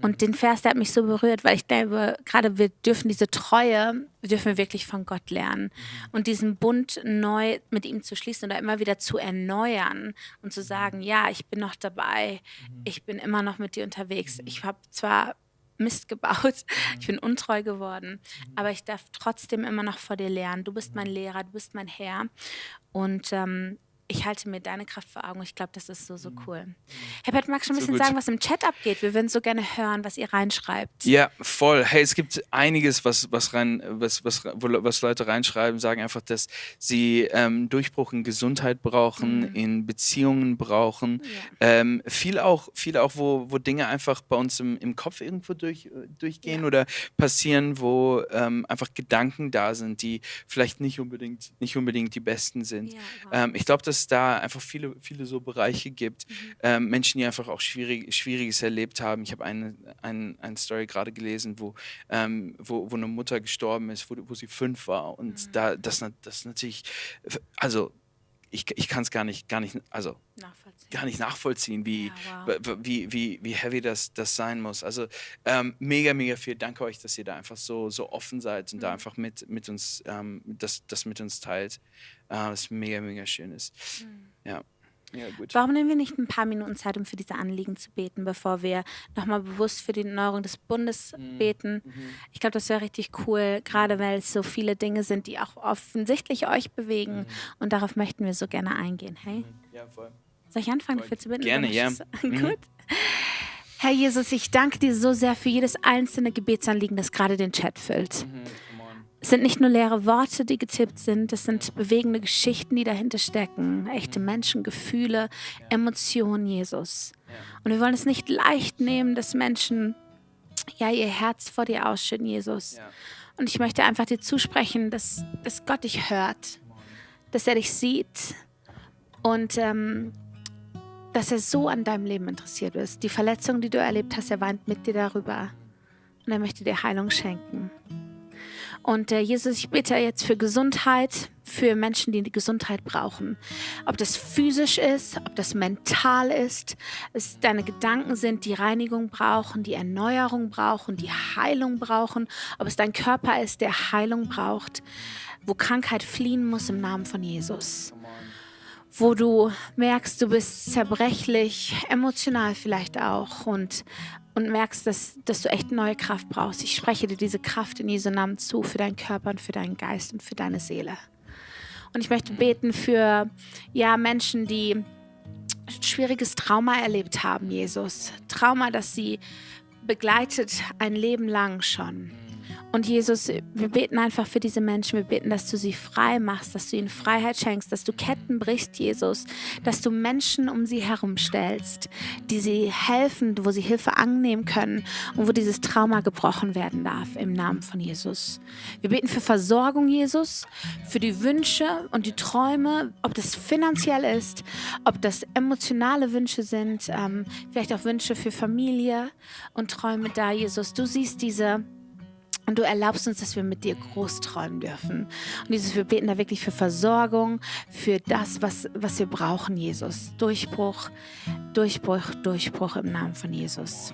Und den Vers, der hat mich so berührt, weil ich glaube, gerade wir dürfen wir wirklich von Gott lernen. Und diesen Bund neu mit ihm zu schließen oder immer wieder zu erneuern und zu sagen, ja, ich bin noch dabei, ich bin immer noch mit dir unterwegs. Ich habe zwar Mist gebaut, ich bin untreu geworden, aber ich darf trotzdem immer noch vor dir lernen. Du bist mein Lehrer, du bist mein Herr. Und ich halte mir deine Kraft vor Augen. Ich glaube, das ist so cool. Herr Pat, magst du ein bisschen sagen, was im Chat abgeht? Wir würden so gerne hören, was ihr reinschreibt. Ja, voll. Hey, es gibt einiges, was Leute reinschreiben, sagen einfach, dass sie Durchbruch in Gesundheit brauchen, in Beziehungen brauchen. Ja. Viel auch, wo Dinge einfach bei uns im Kopf irgendwo durchgehen oder passieren, wo einfach Gedanken da sind, die vielleicht nicht unbedingt die besten sind. Ja, wow. Ich glaube, dass es da einfach viele so Bereiche gibt, Menschen, die einfach auch Schwieriges erlebt haben. Ich habe eine Story gerade gelesen, wo eine Mutter gestorben ist, wo sie 5 war. Und das natürlich, also ich kann es gar nicht nachvollziehen, wie heavy das sein muss. Also mega viel Danke euch, dass ihr da einfach so offen seid und da einfach mit uns das mit uns teilt. Das mega schön ist. Ja, gut. Warum nehmen wir nicht ein paar Minuten Zeit, um für diese Anliegen zu beten, bevor wir nochmal bewusst für die Erneuerung des Bundes beten? Ich glaube, das wäre richtig cool, gerade weil es so viele Dinge sind, die auch offensichtlich euch bewegen. Und darauf möchten wir so gerne eingehen. Hey? Ja, voll. Soll ich anfangen, dafür zu bitten? Gerne, ja. Gut. Herr Jesus, ich danke dir so sehr für jedes einzelne Gebetsanliegen, das gerade den Chat füllt. Es sind nicht nur leere Worte, die getippt sind, es sind bewegende Geschichten, die dahinter stecken, echte Menschen, Gefühle, Emotionen, Jesus. Und wir wollen es nicht leicht nehmen, dass Menschen ihr Herz vor dir ausschütten, Jesus. Und ich möchte einfach dir zusprechen, dass Gott dich hört, dass er dich sieht und dass er so an deinem Leben interessiert ist. Die Verletzung, die du erlebt hast, er weint mit dir darüber und er möchte dir Heilung schenken. Und Jesus, ich bitte jetzt für Gesundheit, für Menschen, die Gesundheit brauchen. Ob das physisch ist, ob das mental ist, es deine Gedanken sind, die Reinigung brauchen, die Erneuerung brauchen, die Heilung brauchen, ob es dein Körper ist, der Heilung braucht, wo Krankheit fliehen muss im Namen von Jesus. Wo du merkst, du bist zerbrechlich, emotional vielleicht auch und merkst, dass du echt neue Kraft brauchst. Ich spreche dir diese Kraft in Jesu Namen zu, für deinen Körper und für deinen Geist und für deine Seele. Und ich möchte beten für Menschen, die schwieriges Trauma erlebt haben, Jesus. Trauma, das sie begleitet ein Leben lang schon. Und Jesus, wir beten einfach für diese Menschen. Wir beten, dass du sie frei machst, dass du ihnen Freiheit schenkst, dass du Ketten brichst, Jesus, dass du Menschen um sie herum stellst, die sie helfen, wo sie Hilfe annehmen können und wo dieses Trauma gebrochen werden darf im Namen von Jesus. Wir beten für Versorgung, Jesus, für die Wünsche und die Träume, ob das finanziell ist, ob das emotionale Wünsche sind, vielleicht auch Wünsche für Familie und Träume da, Jesus. Du siehst diese und du erlaubst uns, dass wir mit dir groß träumen dürfen. Und Jesus, wir beten da wirklich für Versorgung, für das, was wir brauchen, Jesus. Durchbruch im Namen von Jesus.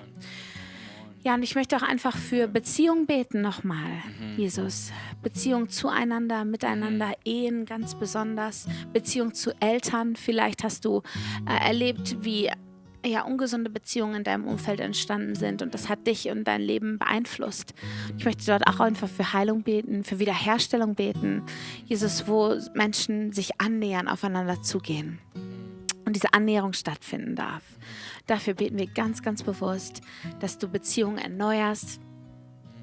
Ja, und ich möchte auch einfach für Beziehung beten nochmal, Jesus. Beziehung zueinander, miteinander, Ehen ganz besonders. Beziehung zu Eltern. Vielleicht hast du erlebt, wie ungesunde Beziehungen in deinem Umfeld entstanden sind und das hat dich und dein Leben beeinflusst. Ich möchte dort auch einfach für Heilung beten, für Wiederherstellung beten. Jesus, wo Menschen sich annähern, aufeinander zugehen und diese Annäherung stattfinden darf. Dafür beten wir ganz, ganz bewusst, dass du Beziehungen erneuerst,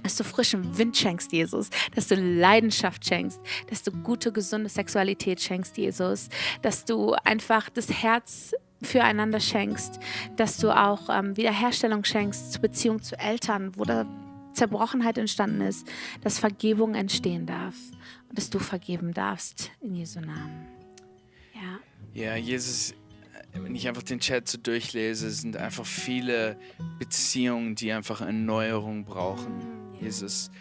dass du frischen Wind schenkst, Jesus, dass du Leidenschaft schenkst, dass du gute, gesunde Sexualität schenkst, Jesus, dass du einfach das Herz füreinander schenkst, dass du auch Wiederherstellung schenkst zur Beziehung zu Eltern, wo da Zerbrochenheit entstanden ist, dass Vergebung entstehen darf und dass du vergeben darfst in Jesu Namen. Ja. Ja, Jesus, wenn ich einfach den Chat so durchlese, sind einfach viele Beziehungen, die einfach Erneuerung brauchen. Ja. Jesus,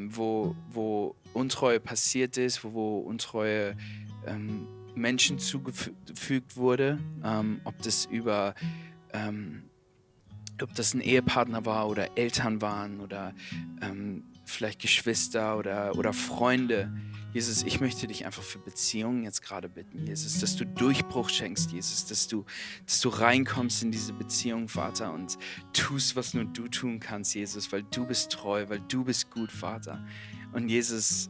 wo Untreue passiert ist, wo Untreue Menschen zugefügt wurde, ob das ein Ehepartner war oder Eltern waren oder vielleicht Geschwister oder Freunde. Jesus, ich möchte dich einfach für Beziehungen jetzt gerade bitten, Jesus, dass du Durchbruch schenkst, Jesus, dass du reinkommst in diese Beziehung, Vater, und tust, was nur du tun kannst, Jesus, weil du bist treu, weil du bist gut, Vater. Und Jesus,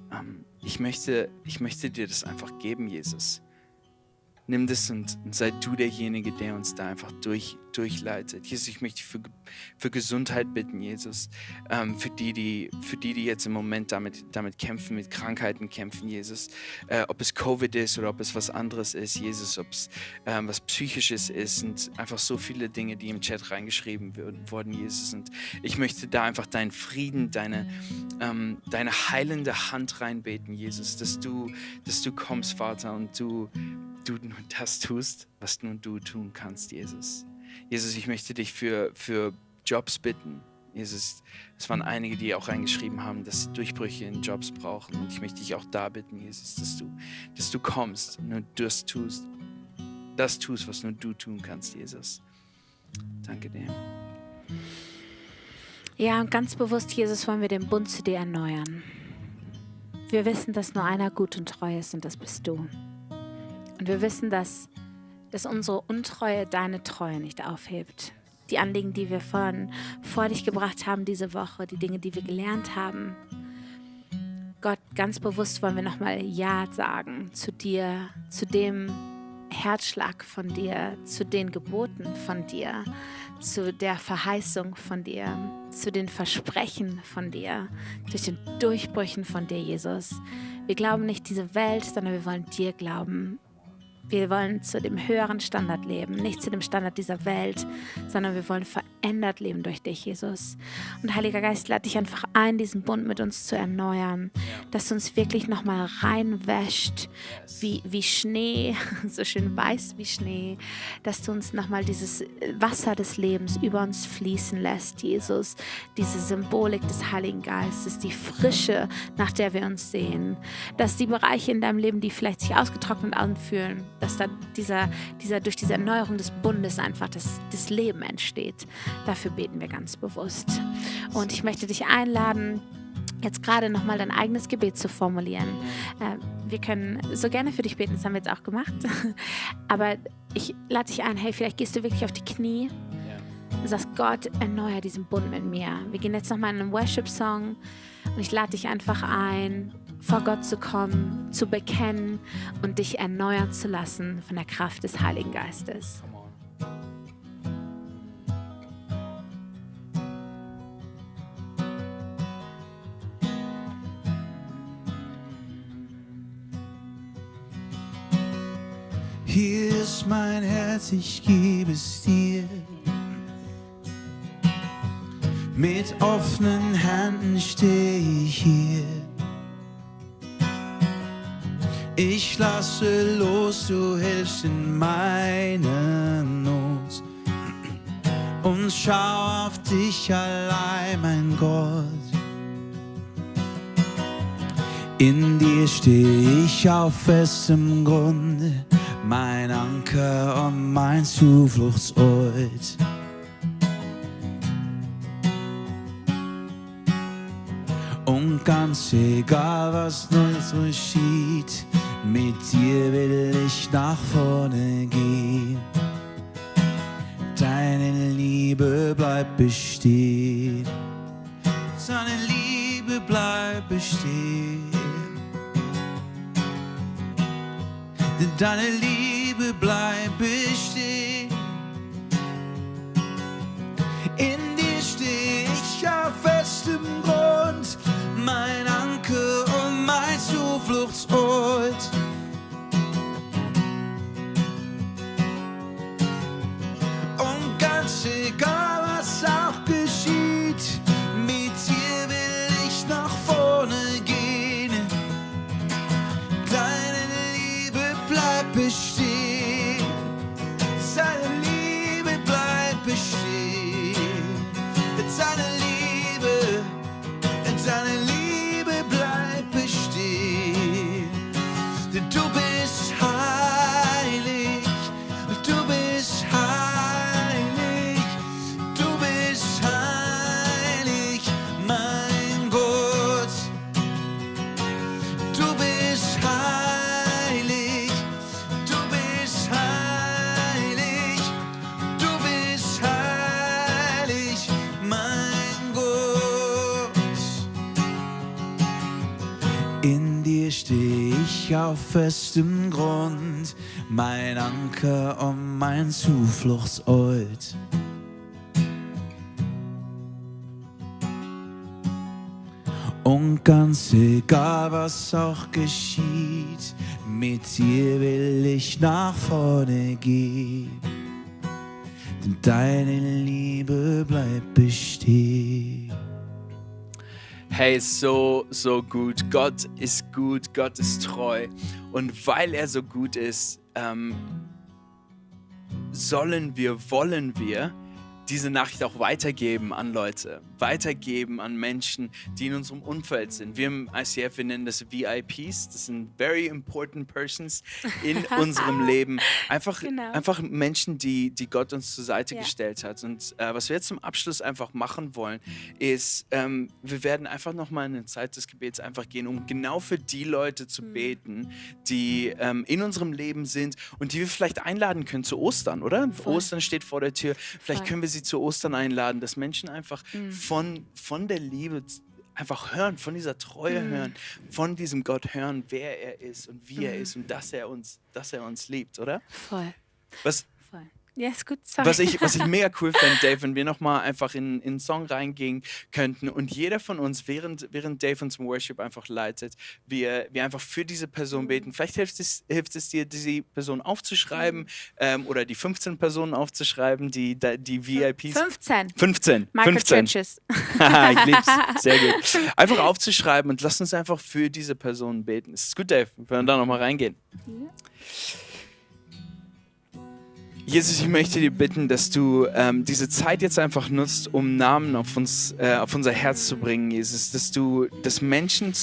ich möchte dir das einfach geben, Jesus. Nimm das und sei du derjenige, der uns da einfach durchleitet. Jesus, ich möchte dich für Gesundheit bitten, Jesus. Für die jetzt im Moment damit kämpfen, mit Krankheiten kämpfen, Jesus. Ob es Covid ist oder ob es was anderes ist, Jesus, ob es was Psychisches ist und einfach so viele Dinge, die im Chat reingeschrieben wurden, Jesus. Und ich möchte da einfach deinen Frieden, deine heilende Hand reinbeten, Jesus, dass du kommst, Vater, und du nur das tust, was nur du tun kannst, Jesus. Jesus, ich möchte dich für Jobs bitten. Jesus, es waren einige, die auch reingeschrieben haben, dass sie Durchbrüche in Jobs brauchen. Und ich möchte dich auch da bitten, Jesus, dass du kommst und nur das tust, was nur du tun kannst, Jesus. Danke dir. Ja, und ganz bewusst, Jesus, wollen wir den Bund zu dir erneuern. Wir wissen, dass nur einer gut und treu ist, und das bist du. Und wir wissen, dass unsere Untreue deine Treue nicht aufhebt. Die Anliegen, die wir vor dich gebracht haben diese Woche, die Dinge, die wir gelernt haben. Gott, ganz bewusst wollen wir nochmal Ja sagen zu dir, zu dem Herzschlag von dir, zu den Geboten von dir, zu der Verheißung von dir, zu den Versprechen von dir, zu den Durchbrüchen von dir, Jesus. Wir glauben nicht diese Welt, sondern wir wollen dir glauben. Wir wollen zu dem höheren Standard leben, nicht zu dem Standard dieser Welt, sondern wir wollen verändert leben durch dich, Jesus. Und Heiliger Geist, lade dich einfach ein, diesen Bund mit uns zu erneuern, dass du uns wirklich nochmal reinwäscht, wie Schnee, so schön weiß wie Schnee, dass du uns nochmal dieses Wasser des Lebens über uns fließen lässt, Jesus. Diese Symbolik des Heiligen Geistes, die Frische, nach der wir uns sehen, dass die Bereiche in deinem Leben, die vielleicht sich ausgetrocknet anfühlen, dass da durch diese Erneuerung des Bundes einfach das Leben entsteht. Dafür beten wir ganz bewusst. Und ich möchte dich einladen, jetzt gerade nochmal dein eigenes Gebet zu formulieren. Wir können so gerne für dich beten, das haben wir jetzt auch gemacht. Aber ich lade dich ein, hey, vielleicht gehst du wirklich auf die Knie und sagst, Gott, erneuere diesen Bund mit mir. Wir gehen jetzt nochmal in einen Worship-Song und ich lade dich einfach ein, vor Gott zu kommen, zu bekennen und dich erneuern zu lassen von der Kraft des Heiligen Geistes. Hier ist mein Herz, ich gebe es dir. Mit offenen Händen stehe ich hier. Ich lasse los, du hilfst in meiner Not. Und schau auf dich allein, mein Gott. In dir stehe ich auf festem Grunde, mein Anker und mein Zufluchtsort. Und ganz egal, was uns geschieht, mit dir will ich nach vorne gehen. Deine Liebe bleibt bestehen. Deine Liebe bleibt bestehen. Deine Liebe bleibt bestehen. In dir steh ich auf festem Grund, mein Anker und mein Zufluchtsort. Und ganz egal, was auch geschieht, mit dir deine Liebe bleibt bestehen. Denn du bist heilig, du bist heilig, du bist heilig, mein Gott. Du bist heilig, du bist heilig, du bist heilig, mein Gott. In dir steh ich auf festem Grund, mein Anker und mein Zufluchtsort. Und ganz egal, was auch geschieht, mit dir will ich nach vorne gehen. Denn deine Liebe bleibt bestehen. Hey, so gut. Gott ist gut, Gott ist treu. Und weil er so gut ist, wollen wir diese Nachricht auch weitergeben an Leute, weitergeben an Menschen, die in unserem Umfeld sind. Wir im ICF, wir nennen das VIPs, das sind Very Important Persons in unserem Leben. Einfach Menschen, die Gott uns zur Seite gestellt hat. Und was wir jetzt zum Abschluss einfach machen wollen, ist, wir werden einfach nochmal in eine Zeit des Gebets einfach gehen, um genau für die Leute zu beten, die in unserem Leben sind und die wir vielleicht einladen können zu Ostern, oder? Voll. Ostern steht vor der Tür. Vielleicht können wir sie zu Ostern einladen, dass Menschen einfach von der Liebe einfach hören, von dieser Treue hören, von diesem Gott hören, wer er ist und wie er ist und dass er uns liebt, oder? Voll. Was Ja, ist gut. Sorry. Was ich mega cool fände, Dave, wenn wir nochmal einfach in einen Song reingehen könnten und jeder von uns, während Dave uns im Worship einfach leitet, wir einfach für diese Person beten. Vielleicht hilft es dir, diese Person aufzuschreiben oder die 15 Personen aufzuschreiben, die VIPs. 15. Microchurches. Ich lieb's. Sehr gut. Einfach aufzuschreiben und lass uns einfach für diese Personen beten. Ist gut, Dave? Wir können da nochmal reingehen. Jesus, ich möchte dir bitten, dass du diese Zeit jetzt einfach nutzt, um Namen auf unser Herz zu bringen, Jesus. Dass Menschen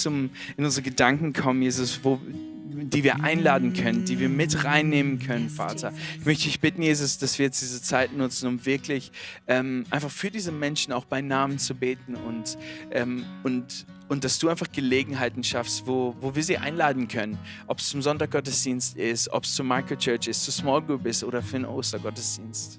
in unsere Gedanken kommen, Jesus, die wir einladen können, die wir mit reinnehmen können, Vater. Ich möchte dich bitten, Jesus, dass wir jetzt diese Zeit nutzen, um wirklich einfach für diese Menschen auch bei Namen zu beten und dass du einfach Gelegenheiten schaffst, wo wir sie einladen können. Ob es zum Sonntaggottesdienst ist, ob es zur Microchurch ist, zur Small Group ist oder für einen Ostergottesdienst.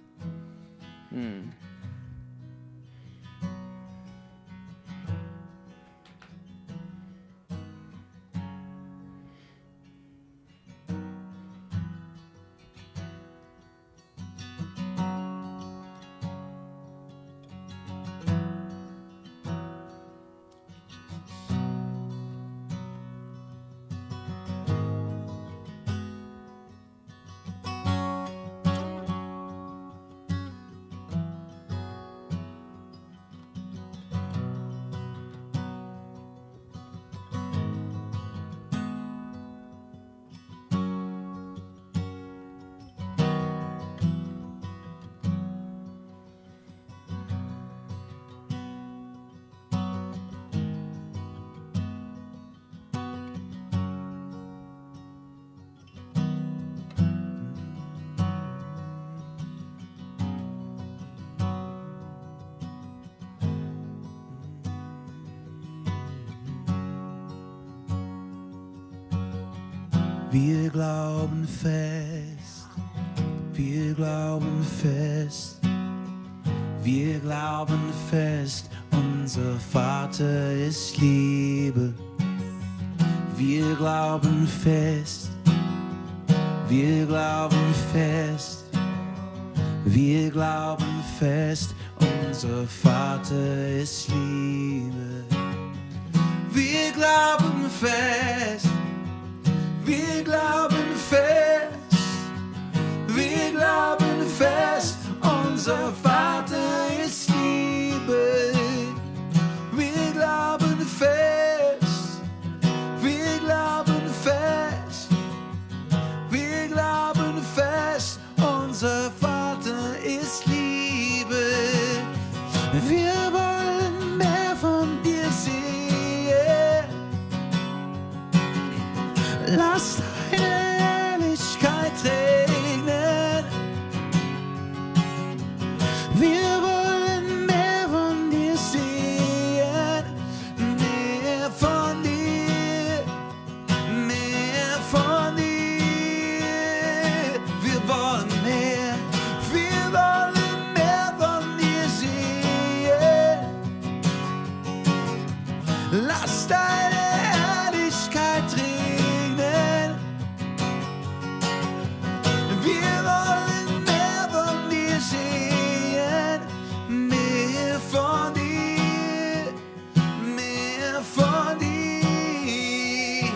Wir glauben fest, wir glauben fest, wir glauben fest, unser Vater ist Liebe. Wir glauben fest, wir glauben fest, wir glauben fest, unser Vater ist Liebe. Wir glauben fest, wir glauben fest, wir glauben fest, unser Vater ist Liebe. Wir glauben fest, wir glauben fest, wir glauben fest, unser Vater ist Liebe. Wir wollen mehr von dir Lass deine Herrlichkeit regnen. Wir wollen mehr von dir sehen, mehr von dir, mehr von dir. Wir wollen mehr von dir sehen. Lass deine Herrlichkeit regnen. Wir wollen mehr von dir sehen, mehr von dir, mehr von dir.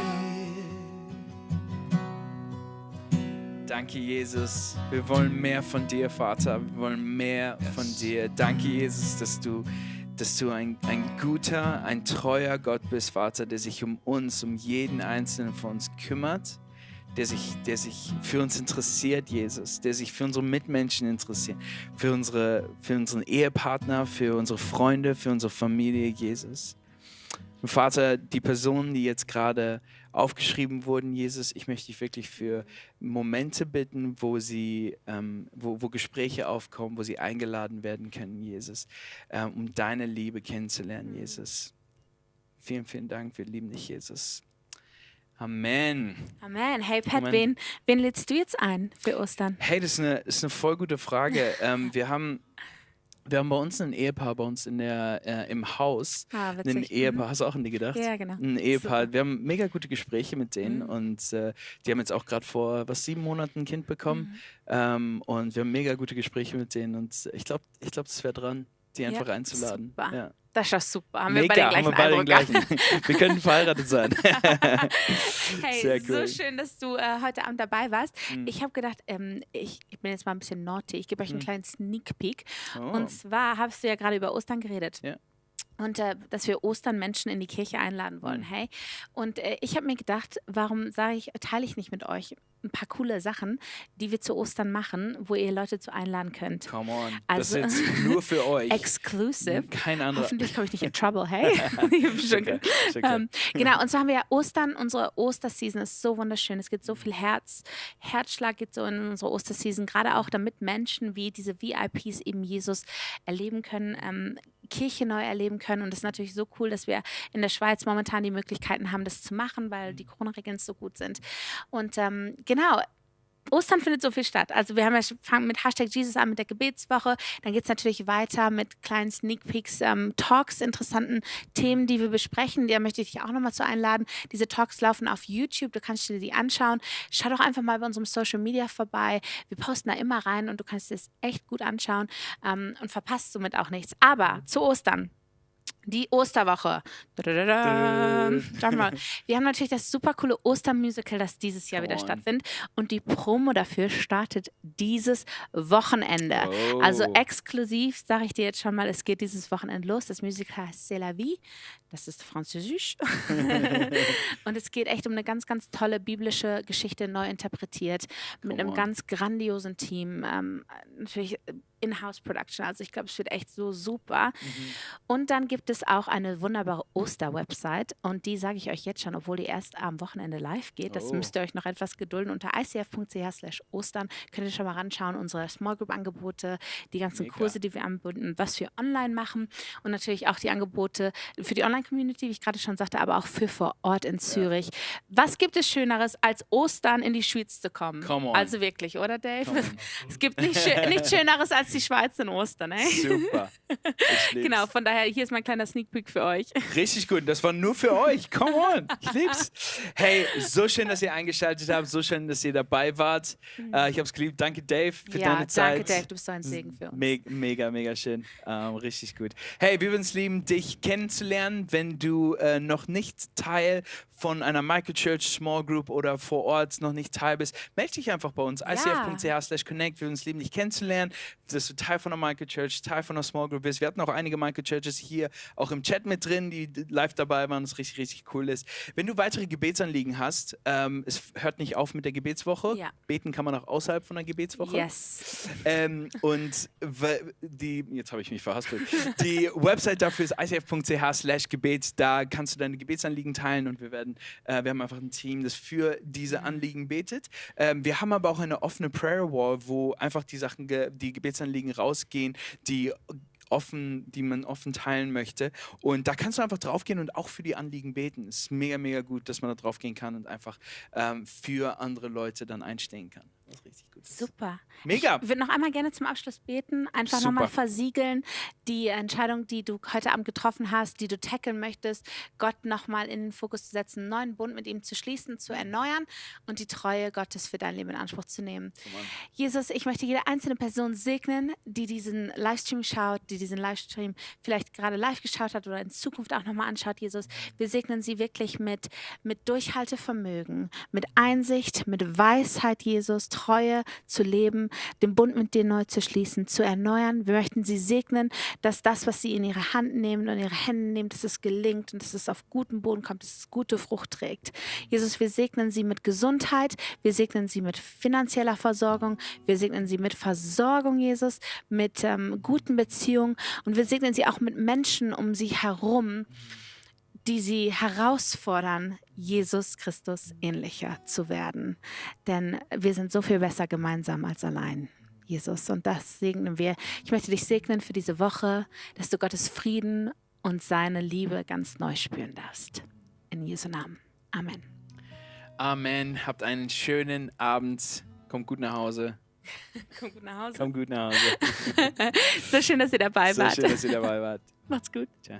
Danke, Jesus. Wir wollen mehr von dir, Vater. Wir wollen mehr von dir. Danke, Jesus, dass du ein guter, ein treuer Gott bist, Vater, der sich um uns, um jeden Einzelnen von uns kümmert, der sich für uns interessiert, Jesus, der sich für unsere Mitmenschen interessiert, für unseren Ehepartner, für unsere Freunde, für unsere Familie, Jesus. Und Vater, die Personen, die jetzt gerade aufgeschrieben wurden, Jesus, ich möchte dich wirklich für Momente bitten, wo Gespräche aufkommen, wo sie eingeladen werden können, Jesus, um deine Liebe kennenzulernen, Jesus. Vielen, vielen Dank, wir lieben dich, Jesus. Amen. Amen. Hey Pat, Amen. wen lädst du jetzt ein für Ostern? Hey, das ist eine voll gute Frage. Wir haben bei uns ein Ehepaar im Haus. Ah, witzig. Ein Ehepaar, hast du auch an die gedacht? Ja, genau. Ein Ehepaar. Super. Wir haben mega gute Gespräche mit denen und die haben jetzt auch gerade vor 7 Monaten ein Kind bekommen und wir haben mega gute Gespräche mit denen und ich glaube, das wäre dran, die einfach einzuladen. Super. Ja. Das ist doch super. Haben Mega, wir haben wir beide beide den den gleichen gleichen. Wir können verheiratet sein. Hey, Sehr cool. so schön, dass du heute Abend dabei warst. Ich habe gedacht, ich bin jetzt mal ein bisschen naughty. Ich gebe euch einen kleinen Sneak Peek. Oh. Und zwar hast du ja gerade über Ostern geredet. Ja. Und dass wir Ostern Menschen in die Kirche einladen wollen. Hey? Und ich habe mir gedacht, warum teile ich nicht mit euch ein paar coole Sachen, die wir zu Ostern machen, wo ihr Leute zu einladen könnt. Come on. Also, das ist jetzt nur für euch. Exclusive. Kein anderer. Hoffentlich komme ich nicht in Trouble, hey? Ich hab schon Okay, ist okay. Genau, und so haben wir ja Ostern, unsere Osterseason ist so wunderschön. Es gibt so viel Herzschlag geht so in unsere Osterseason, gerade auch damit Menschen wie diese VIPs eben Jesus erleben können, Kirche neu erleben können. Und es ist natürlich so cool, dass wir in der Schweiz momentan die Möglichkeiten haben, das zu machen, weil die Corona-Regeln so gut sind. Und genau, Ostern findet so viel statt. Also wir fangen mit Hashtag Jesus an, mit der Gebetswoche. Dann geht es natürlich weiter mit kleinen Sneak Peeks, Talks, interessanten Themen, die wir besprechen. Da möchte ich dich auch nochmal zu einladen. Diese Talks laufen auf YouTube, du kannst dir die anschauen. Schau doch einfach mal bei unserem Social Media vorbei. Wir posten da immer rein und du kannst es echt gut anschauen und verpasst somit auch nichts. Aber zu Ostern. Die Osterwoche. Schau mal. Wir haben natürlich das super coole Ostermusical, das dieses Jahr wieder stattfindet. Und die Promo dafür startet dieses Wochenende. Oh. Also exklusiv, sage ich dir jetzt schon mal, es geht dieses Wochenende los. Das Musical heißt C'est la vie. Das ist Französisch. Und es geht echt um eine ganz, ganz tolle biblische Geschichte, neu interpretiert. Mit einem ganz grandiosen Team. Natürlich In-House-Production. Also ich glaube, es wird echt so super. Und dann gibt es auch eine wunderbare Oster-Website und die sage ich euch jetzt schon, obwohl die erst am Wochenende live geht. Das müsst ihr euch noch etwas gedulden. Unter icf.ch/Ostern könnt ihr schon mal ranschauen, unsere Small Group-Angebote, die ganzen Kurse, die wir anbieten, was wir online machen und natürlich auch die Angebote für die Online-Community, wie ich gerade schon sagte, aber auch für vor Ort in Zürich. Was gibt es Schöneres, als Ostern in die Schweiz zu kommen? Come on. Also wirklich, oder Dave? Es gibt nichts Schöneres als die Schweiz in Ostern, ey. Super. Ich lieb's. Genau, von daher, hier ist mein kleiner Sneak Peek für euch. Richtig gut, das war nur für euch. Come on, ich lieb's. Hey, so schön, dass ihr eingeschaltet habt, so schön, dass ihr dabei wart. Ich hab's geliebt. Danke, Dave, für deine Zeit. Danke, Dave, du bist so ein Segen für uns. Mega, mega schön. Richtig gut. Hey, wir würden es lieben, dich kennenzulernen, wenn du noch nicht Teil von einer Microchurch Small Group oder vor Ort noch nicht Teil bist. Melde dich einfach bei uns, icf.ch/connect. Wir würden es lieben, dich kennenzulernen. dass du Teil von der Microchurch, Teil von der Small Group bist. Wir hatten auch einige Microchurches hier auch im Chat mit drin, die live dabei waren, was richtig, richtig cool ist. Wenn du weitere Gebetsanliegen hast, es hört nicht auf mit der Gebetswoche. Ja. Beten kann man auch außerhalb von der Gebetswoche. Yes. Und jetzt habe ich mich verhaspelt. Die Website dafür ist icf.ch/Gebet. Da kannst du deine Gebetsanliegen teilen und wir haben einfach ein Team, das für diese Anliegen betet. Wir haben aber auch eine offene Prayer Wall, wo einfach die Gebetsanliegen rausgehen, die man offen teilen möchte. Und da kannst du einfach draufgehen und auch für die Anliegen beten. Es ist mega, mega gut, dass man da draufgehen kann und einfach für andere Leute dann einstehen kann. Was richtig gut ist. Super. Mega. Ich würde noch einmal gerne zum Abschluss beten, einfach Super. nochmal versiegeln, die Entscheidung, die du heute Abend getroffen hast, die du tackeln möchtest, Gott nochmal in den Fokus zu setzen, einen neuen Bund mit ihm zu schließen, zu erneuern und die Treue Gottes für dein Leben in Anspruch zu nehmen. Jesus, ich möchte jede einzelne Person segnen, die diesen Livestream schaut, die diesen Livestream vielleicht gerade live geschaut hat oder in Zukunft auch nochmal anschaut, Jesus. Wir segnen sie wirklich mit Durchhaltevermögen, mit Einsicht, mit Weisheit, Jesus, Treue zu leben, den Bund mit dir neu zu schließen, zu erneuern. Wir möchten sie segnen, dass das, was sie in ihre Hand nehmen und ihre Hände nehmen, dass es gelingt und dass es auf guten Boden kommt, dass es gute Frucht trägt. Jesus, wir segnen sie mit Gesundheit, wir segnen sie mit finanzieller Versorgung, wir segnen sie mit Versorgung, Jesus, mit guten Beziehungen und wir segnen sie auch mit Menschen um sie herum, die sie herausfordern, Jesus Christus ähnlicher zu werden. Denn wir sind so viel besser gemeinsam als allein, Jesus. Und das segnen wir. Ich möchte dich segnen für diese Woche, dass du Gottes Frieden und seine Liebe ganz neu spüren darfst. In Jesu Namen. Amen. Amen. Habt einen schönen Abend. Kommt gut nach Hause. Kommt gut nach Hause. Kommt gut nach Hause. So schön, dass ihr dabei wart. So schön, dass ihr dabei wart. Macht's gut. Ciao.